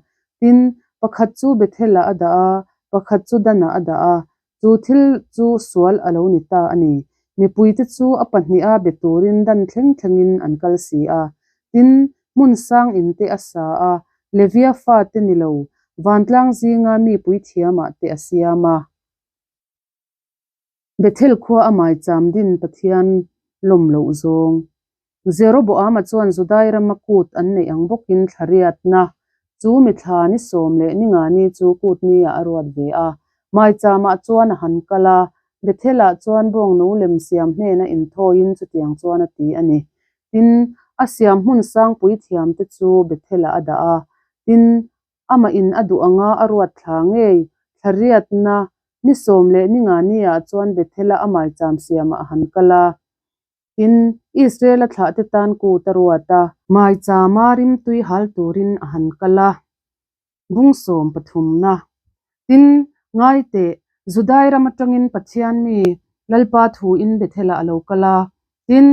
Tin, pakhat chu Bethel-ah a dah a, pakhat chu Dan-ah a dah a. Chu thil chu sual a lo ni ta a ni. Mipuite chu a pahniha be turin dan thleng thlengin an kal si a. Tin, hmun sang inte a sa a, Levia fate ni lo, Vantlang zinga mi puithiamah te a siam a. Bethel khua a maicham din Pathian lawm loh zawng. Jeroboama chuan Judai rama kut an neih ang bawkin thla riatna chu mithla ni sawm leh ni nga ni chu kut niah a ruat ve a. Maichamah chuan a han kal a, Bethelah chuan bawngno lem siam hnena inthawiin chutiang chuan a ti a ni. Tin, a siam hmun sangpui thiamte chu Bethelah a dah a. Tin, Amah in a duh anga a ruat thla ngei, thla riatna, ni sawm leh ni nga ni ah chuan Bethel-a a maicham siamah a han kal a. Tin, Israel-a thlahte tan kut a ruat a. Maichama rimtui hal turin a han kal a, bung sawm pathumna. Tin, ngai teh, Judai ram atangin Pathian mi Lalpa thuin Bethel-ah a lo kal a. Tin,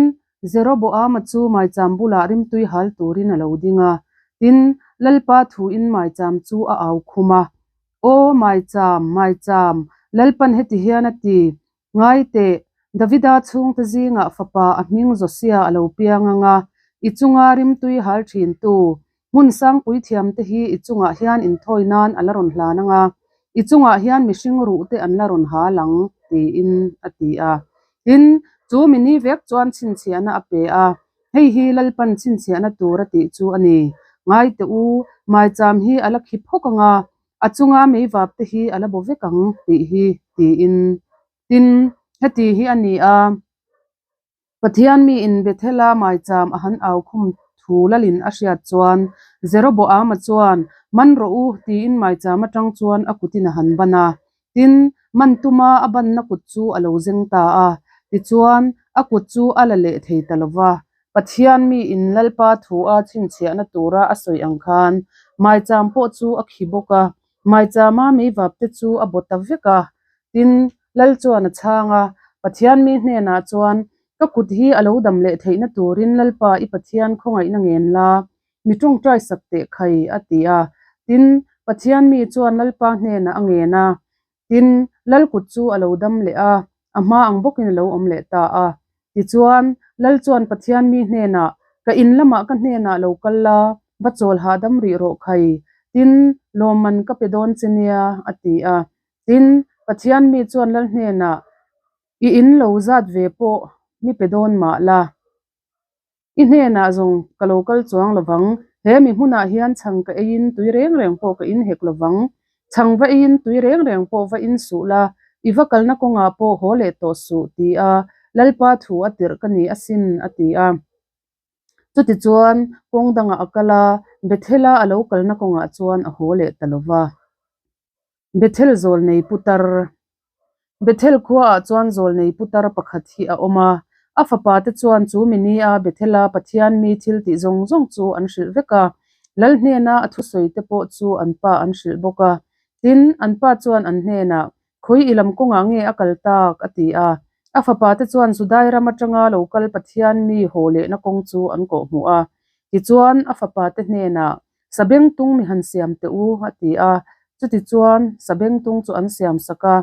Jeroboama chu maicham bulah rimtui hal turin a lo ding a. Tin, Lalpa thuin maicham chu a au khum a, Aw maicham, maicham, Lalpan heti hian a ti, Ngai teh, Davida chhungte zingah fapa a hming Josia a lo piang ang a, i chunga rimtui hal thintu, Hmun sangpui thiamte hi i chungah hian inthawi nan a la rawn hlan ang a, i chungah hian mihring ruh te an la rawn hal ang, tiin a ti a. Tin, chu mi ni vek chuan chhinchhiahna a pe a, hei hi Lalpan chhinchhiahna tur a tih chu a ni. Ngai teh u, maicham hi a la khi phawk ang a, a chunga meivap te hi a la bo vek ang, tih hi, tiin. Tin, heti hi a ni a. Pathian miin Bethela maicham a han au khum thu lalin a hriat chuan Jeroboama chuan, Man rawh u, tiin maicham atang chuan a kutin a han ban a. Tin, man tuma a banna kut chu a lo zeng ta a. Tichuan, a kut chu a la leh thei ta lo va. Pathian miin Lalpa thu a chhinchhiahna tura a sawi ang khan maicham pawh chu a khi bawk a. Maichama meivapte chu a baw ta vek a. Tin, Lal chuan a chhang a, Pathian mi hnenah chuan, Ka kut hi a lo dam leh theihna turin Lalpa i Pathian khawngaihna ngen la, mi tawngtai sak teh khai, a ti a. Tin, Pathian mi chuan Lalpa hnenah a ngen a. Tin, Lal kut chu a lo dam leh a, a hma ang bawkin a lo awm leh ta a. Tichuan, Lal chuan Pathian mi hnenah, Ka in lamah ka hnenah lo kal la, va chawl hahdam rih rawh khai. Tin, lawmman ka pe dawn che nia, a ti a. Tin, Pathian mi chuan Lal hnenah, I in lo zat ve pawh mi pe dawn mah la. I hnenah zawng ka lo kal chuang lovang, he mi hmunah hian chhang ka eiin tui reng reng pawh ka in hek lovang. Chhang va eiin tui reng reng pawh va in suh la, i va kalna kawngah pawh haw leh tawh suh, ti a Lalpa thu a tirh ka ni asin, a ti a. Chutichuan, kawng dangah a kal a, Bethela a lo kalna kawngah chuan a haw leh ta lova. Bethel zawlnei putar Bethel khuaah chuan zawlnei putar pakhat hi a awm a, a fapa te chuan chu mi nia Bethela Pathian mi thil tih zawng zawng chu an hrilh vek a, Lal hnena a thusawi te pawh chu an pa an hrilh bawk a. Tin, an pa chuan an hnenah, Khawi i lam kawngah nge a kal tak? a ti a. A fapa te chuan Judai ram atanga lo kal Pathian mi haw lehna kawng chu an kawhhmuh a. Tichuan, a fapa te hnenah, Sabengtung mi han siam teh u, a ti a. Chutichuan, sabengtung chu an siam sak a,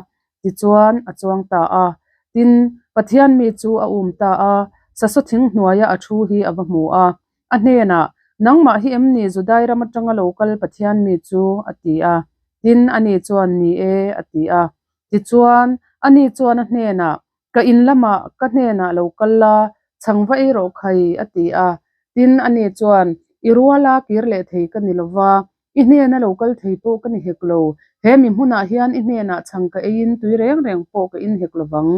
tichuan, a chuang ta a. Tin, Pathian mi chu a um ta a, sasaw thing hnuaia a thu hi a va hmu a. A hnenah, Nangmah hi em ni Judai ram atanga lo kal Pathian mi chu? a ti a. Tin, ani chuan, Ni e, a ti a. Tichuan, ani chuan a hnenah, Ka in lamah ka hnenah lo kal la, chhang va ei rawh khai, a ti a. Tin, ani chuan, I ruala kir leh thei ka ni lo va, i hnena lo kal thei pawh ka ni hek lo. He mi hmunah hian i hnenah chhang ka eiin tui reng reng pawh ka in hek lo vang.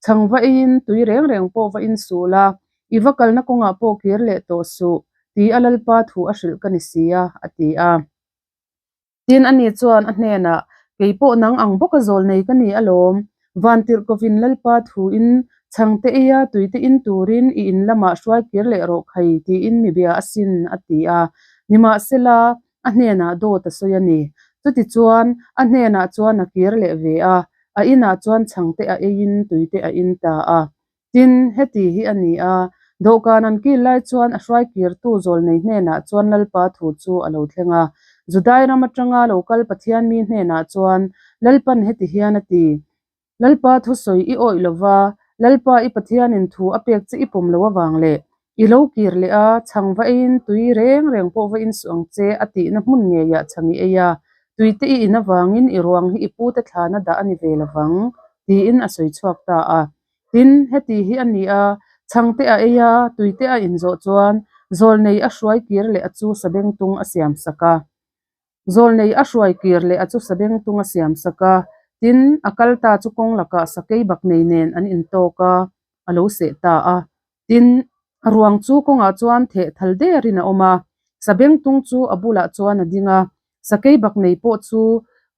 Chhang va eiin tui reng reng pawh va in suh la, i va kalna kawngah pawh kir leh tawh suh, ti a Lalpa thu a hrilh ka ni si a, a ti a. Tin, ani chuan a hnenah, Kei pawh nang ang bawka zawl nei ka ni alawm. Vantirhkovin Lalpa thuin chhangte eia tuite in turin i in lamah hruai kir leh rawh khai, tiin mi bia asin, a ti a. Nimahsela, a hnenah dawt a sawi a ni. Chutichuan, a hnenah chuan a kir leh ve a, a inah chuan chhangte a eiin tuite a in ta a. Tin, heti hi a ni a, dawhkan an kil lai chuan a hruai kirtu zawlnei hnenah chuan Lalpa thu chu a lo thleng a. Judai ram atanga lo kal Pathian mi hnenah chuan Lalpan heti hian a ti, Lalpa thusawi i awih lo va, Lalpa i Pathianin thu a pek che i pawm lo avang leh i lo kir leh a, chhang va eiin tui reng reng pawh va insuh ang che a tihna hmun ngeiah chhang i ei a. Tuite i in avangin i ruang hi i pute thlana dah a ni ve lovang, tiin a sawi chhuak ta a. Tin, heti hi a ni a, chhangte a ei a, tuite a inzawh chuan zawlnei a hruai kir leh a chu sabengtung a siamsak a. Zawlnei a hruai kir leh a chu sabengtung a siamsak a. Tin, a kal ta chu kawng lakah sakei baknei nen an intawk a, a lo seh ta a. Tin, a ruang chu kawngah chuan theh thal derin a awm a, sabengtung chu a bulah chuan a ding a, sakei baknei pawh chu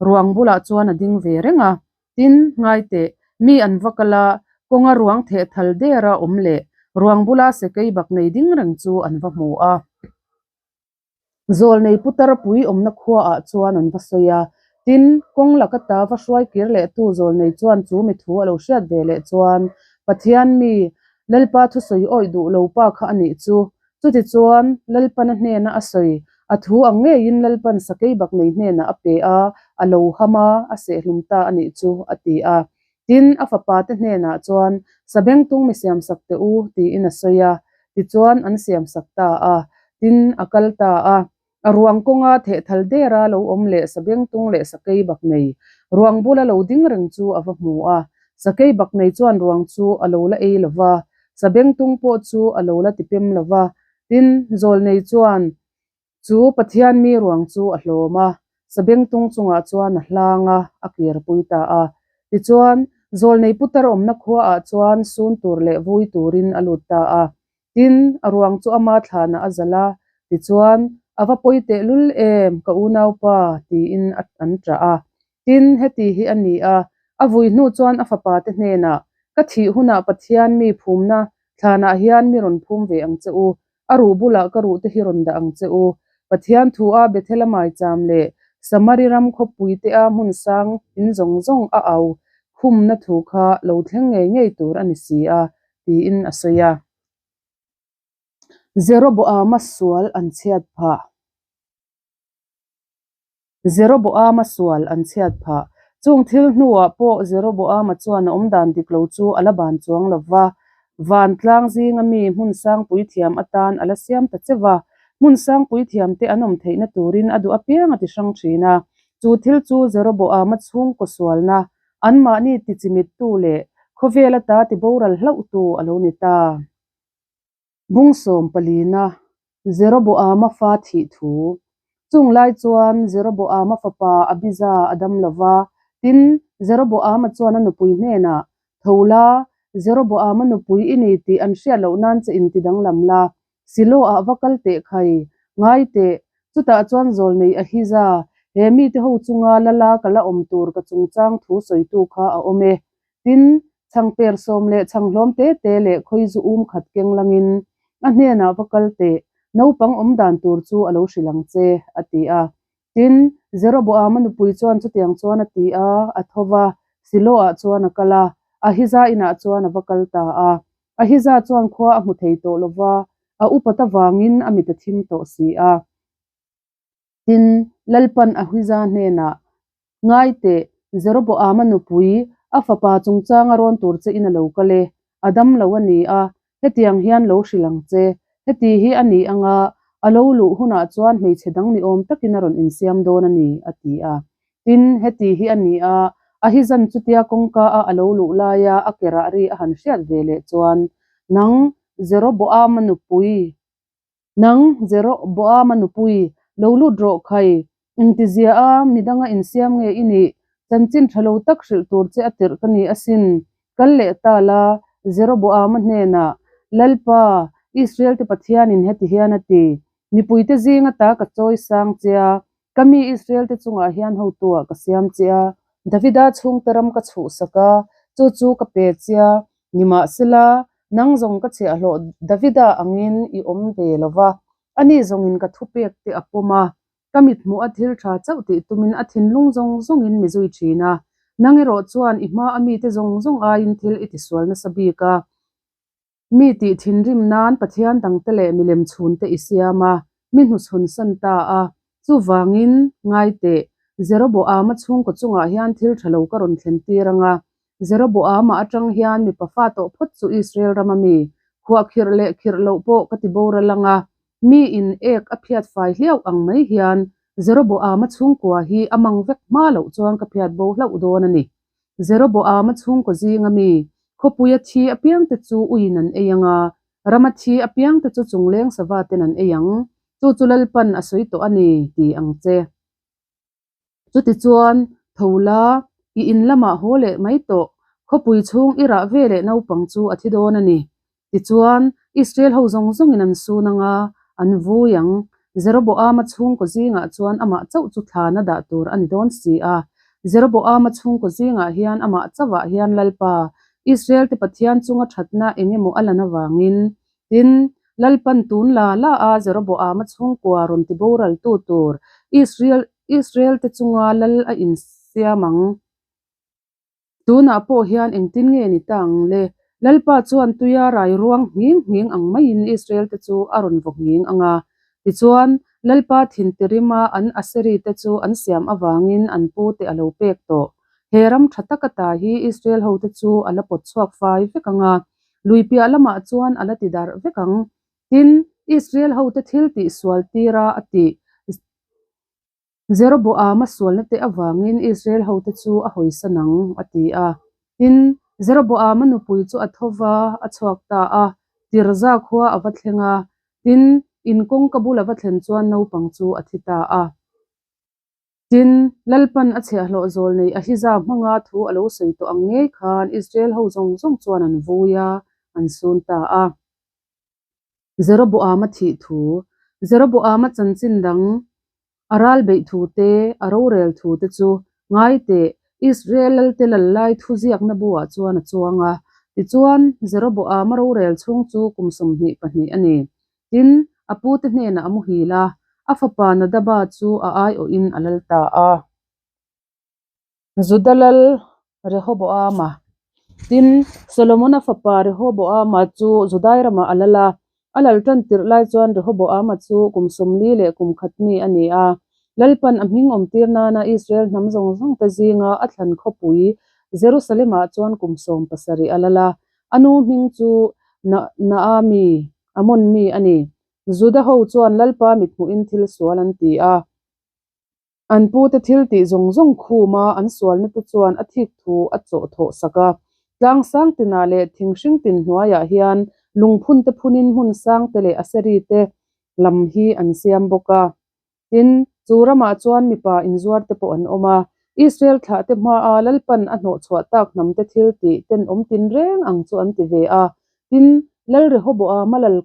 ruang bulah chuan a ding ve reng a. Tin, ngai teh, mi an va kal a, kawnga ruang theh thal dera awm leh ruang bula sakei baknei ding reng chu an va hmu a. Zawlnei putar pui awmna khuaah chuan an va sawi a, tin, kawng laka ta va hruai kir lehtu zawlnei chuan chu mi thu a lo hriat ve leh chuan, Pathian mi, Lalpa thusawi awih duh lo pa kha a nih chu. Chutichuan, Lalpana hnena a sawi, a thu ang ngeiin Lalpan sakei baknei hnenah a pe a, a lo ham a, a sehhlum ta a nih chu, a ti a. Tin, a fapate hnenah chuan, Sabengtung mi siamsak teh u, tiin a sawi a. Tichuan, an siamsak ta a. Tin, a kal ta a. A ruang kawnga thehthal dera lo awm leh sabengtung leh sakei baknei, ruang bula lo ding reng chu a va hmu a. Sakei baknei chuan ruang chu a lo la ei lo va, sabengtung pawh chu a lo la tipem lo va. Tin, zawlnei chuan, Chu Pathian mi ruang chu a hlawm a, sabengtung chungah chuan a hlang a, a kirpui ta a. Tichuan, zawlnei putar awmna khuaah chuan sun tur leh vui turin a lut ta a. Tin, a ruang chu ama thlanah a zalh a, tichuan, A va pawi tehlul em, ka unaupa, tiin a an ṭah a. Tin, heti hi a ni a, a vui hnu chuan a fapate hnenah, Ka thih hunah Pathian mi phumna thlanah hian mi rawn phum ve ang che u, A ruh bulah ka ruhte hi rawn dah ang che u. Pathian thu a Bethel-a maicham leh Samari ram khawpuite a hmun sang in zawng zawng a au khumna thu kha lo thleng ngei ngei tur a ni si a, tiin a sawi a. Jeroboama sual an chhiat phah. Jeroboama sual an chhiat phah. Chung thil hnuah pawh Jeroboama chuan a awmdan dik lo chu a la ban chuang lo va, vantlang zinga mi hmun sangpui thiam atan a la siam ta che va. Hmun sangpui thiamte an awm theihna turin a duh apiang a ti hrang thin a. Chu thil chu Jeroboama chhungkaw sualna, anmahni tichimittu leh khawvel ata tiboral hlauhtu a lo ni ta. Bung sawm palina, Jeroboama fa thih thu. Chung lai chuan Jeroboama fapa Abija a dam lo va, tin, Jeroboama chuan a nupui hnenah, Tho la, Jeroboama nupui i ni tih an hriat loh nan che inti danglam la, Silo-ah va kal teh khai, ngai teh, chutah chuan zawlnei Ahija, he mite ho chunga lala ka la awm tur ka chungchang thu sawitu kha a awm e. Tin, chhangper sawm leh chhanghlawm te te leh khawi zu um khat keng langin a hnenah va kal teh, naupang awm dan tur chu a lo hrilh ang che, a ti a. Tin, Jeroboama nupui chuan chutiang chuan a ti a, a tho va, Silo-ah chuan a kal a, Ahiza inah chuan a va kal ta a. Ahiza chuan khua a hmu thei tawh lo va, a upat avangin a mit a thim tawh si a. Tin, Lalpan Ahuiza hnenah, Ngai teh, Jeroboama nupui, a fapa chungchanga rawn tur che in a lo kal e, a dam lo a ni a, hetiang hian lo hrilh ang che. Heti hi a ni anga, a lo luh hunah chuan hmeichhe dang ni awm takin a rawn insiam dawn a ni, a ti a. Tin, heti hi a ni a, Ahizan chutia kawngka a a lo luh laia a ke rah ri a han hriat ve leh chuan, Nang, Jeroboama nupui, Nang, Jeroboama nupui, lo lut rawh khai, engtizia a midanga insiam nge i nih? Chanchin tha lo tak hrilh tur che a tirh ka ni asin. Kal leh ta la, Jeroboama hnenah, Lalpa, Israel-te Pathianin heti hian a ti, Mipuite zinga ta ka chawi sang che a, ka mi Israel-te chungah hian hotuah ka siam che a, Davida chhungte ram ka chhuhsak a, chu chu ka pe che a, Nimahsela, nang zawng ka chhiahhlawh Davida angin i awm ve lo va, ani zawngin ka thupek te a pawm a, ka mithmuh a thil tha chauh tih tumin a thinlung zawng zawngin mi zui thin a. Nang erawh chuan i hma a mite zawng zawng aiin thil i tisual nasa bik a. Mi tih thinrim nan Pathian dangte leh milem chhunte i siam a, mi hnuchhun san ta a. Chuvangin, ngai teh, Jeroboama chhungkaw chungah hian thil tha lo ka rawn thlen tir ang a. Jeroboama atang hian mipa fa tawh phawt chu Israel rama mi, khuahkhirh leh khirh loh pawh ka ti boral ang a. Mi in ek a phiat fai hliau ang mai hian Jeroboama chhungkua hi a mang vek hma loh chuan ka phiat bo hlauh dawn a ni. Jeroboama chhungkaw zinga mi, khawpuia thi apiangte chu uiin an ei ang a, rama thi apiangte chu chungleng sava ten an ei ang. Chu chu Lalpan a sawi tawh a ni, ti ang che. Chutichuan, tho la, i in lamah haw leh mai tawh, khawpui chhung i rah ve leh naupang chu a thi dawn a ni. Tichuan, Israel ho zawng zawngin an sun ang a, an vui ang. Jeroboama chhungkaw zingah chuan amah chauh chu thlana dah tur a ni dawn si a. Jeroboama chhungkaw zingah hian amah chauhah hian Lalpa, Israel-te Pathian chunga thatna eng emaw a lan avangin, Tin, Lalpan tun la la a Jeroboama chhungkua rawn ti boraltu tur Israel Israel-te chunga lal a insiam ang. Tunah pawh hian engtin nge ni ta ang le? Lalpa chuan tuia rai ruang nghing nghing ang maiin Israel-te chu a rawn vaw nghing ang a. Tichuan, Lalpa thin tirima an Aseri-te chu an siam avangin an pute a lo pek tawh. He ram tha taka ta hi Israel hote chu a la pawt chhuak fai vek ang a. Lui piah lamah chuan a la ti darh vek ang. Tin, Israel hote thil tih sual tira a tih Jeroboama sualna te avangin Israel hote chu a hawisan ang, a ti a. Tin, Jeroboama nupui chu a tho va, a chhuak ta a, Tirza khua a va thleng a. Tin, in kawngka bul a va thlen chuan naupang chu a thi ta a. Tin, Lalpan a chhiahhlawh zawl nei Ahija hmanga thu a lo sawi tawh ang ngei khan Israel ho zawng zawng chuan an vui a, an sun ta a. Jeroboama thih thu, Jeroboama chanchin dang, a ral beih thu te, a rorel thu te chu ngai teh Israel lalte lal lai thu ziakna buah chuan a chuang a. Tichuan, Jeroboama rorel chhung chu kum 22 a ni. Tin, a pute hnenah a muhil a, a fapa Nadaba chu a aiawhin a lal ta a. Juda lal Rehoboama. Tin, Solomona fapa Rehoboama chu Judai ramah a lal a. A lal tan tirh lai chuan Rehoboama chu kum 41 mi a ni a. Lalpan a hming awmtir nana Israel hnam zawng zawngte zinga a thlan khawpui Jerusalem-ah chuan kum 17 a lal a. A nu hming chu Naami, Amon mi a ni. Juda ho chuan Lalpa mithmuhin thil sual an ti a. An pute thil tih zawng zawng khuma an sualna te chuan a thik thu a chawh thawh sak a. Tlang sang tinah leh thing hring tin hnuaiah hian lungphun te phunin hmun sang te leh Aseri te lam hi an siam bawk a. Tin, chu ramah chuan mipa inzuar te pawh an awm a. Israel thlah te hmaa Lalpan a hnawh chhuah tak hnam te thil tih tenawm tinreng ang chu an ti ve a. Tin, Lal Rehoboama lal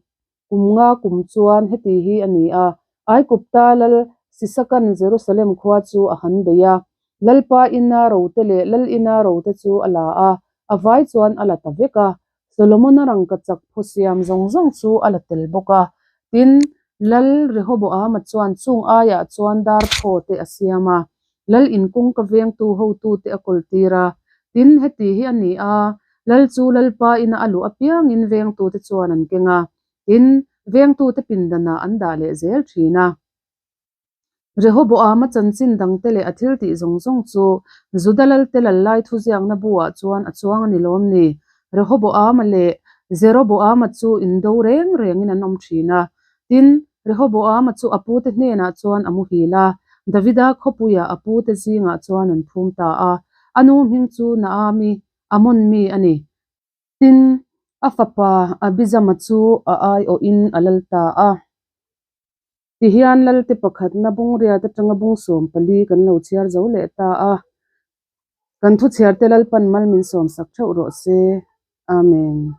Kum nga kum chuan heti hi a ni a, Aigupta lal Sisakan Jerusalem khua chu a han bei a, Lalpa ina rote leh Lal ina rote chu a la a, a vai chuan a la ta vek a. Solomona rangkachak phaw siam zawng zawng chu a la tel bawk a. Tin, Lal Rehoboama chuan chung aiah chuan dar phaw te a siam a, Lal inkawngka vengtu hotute a kawltir a. Tin, heti hi a ni a, Lal chu Lalpa ina a luh apiangin vengtute chuan an keng a, tin, vengtute pindanah an dah leh zel thin a. Rehoboama chanchin dangte leh a thil tih zawng zawng chu Juda Lalte lal lai thuziakna buah chuan a chuang a ni lawm ni? Rehoboama leh Jeroboama chu indo reng rengin an awm thin a. Tin, Rehoboama chu a pute hnenah chuan a muhil a, Davida khawpuiah a pute zingah chuan an phum ta a. A nu hming chu Naami, Amon mi a ni. Tin, a fapa Abijama chu a aiawhin a lal ta a. Tihian Lalte pakhatna bungriat atanga bung 14 kan lo chhiar zo leh ta a. Kan thuchhiarte Lalpan mal min sawmsak theuh rawh se. Amen.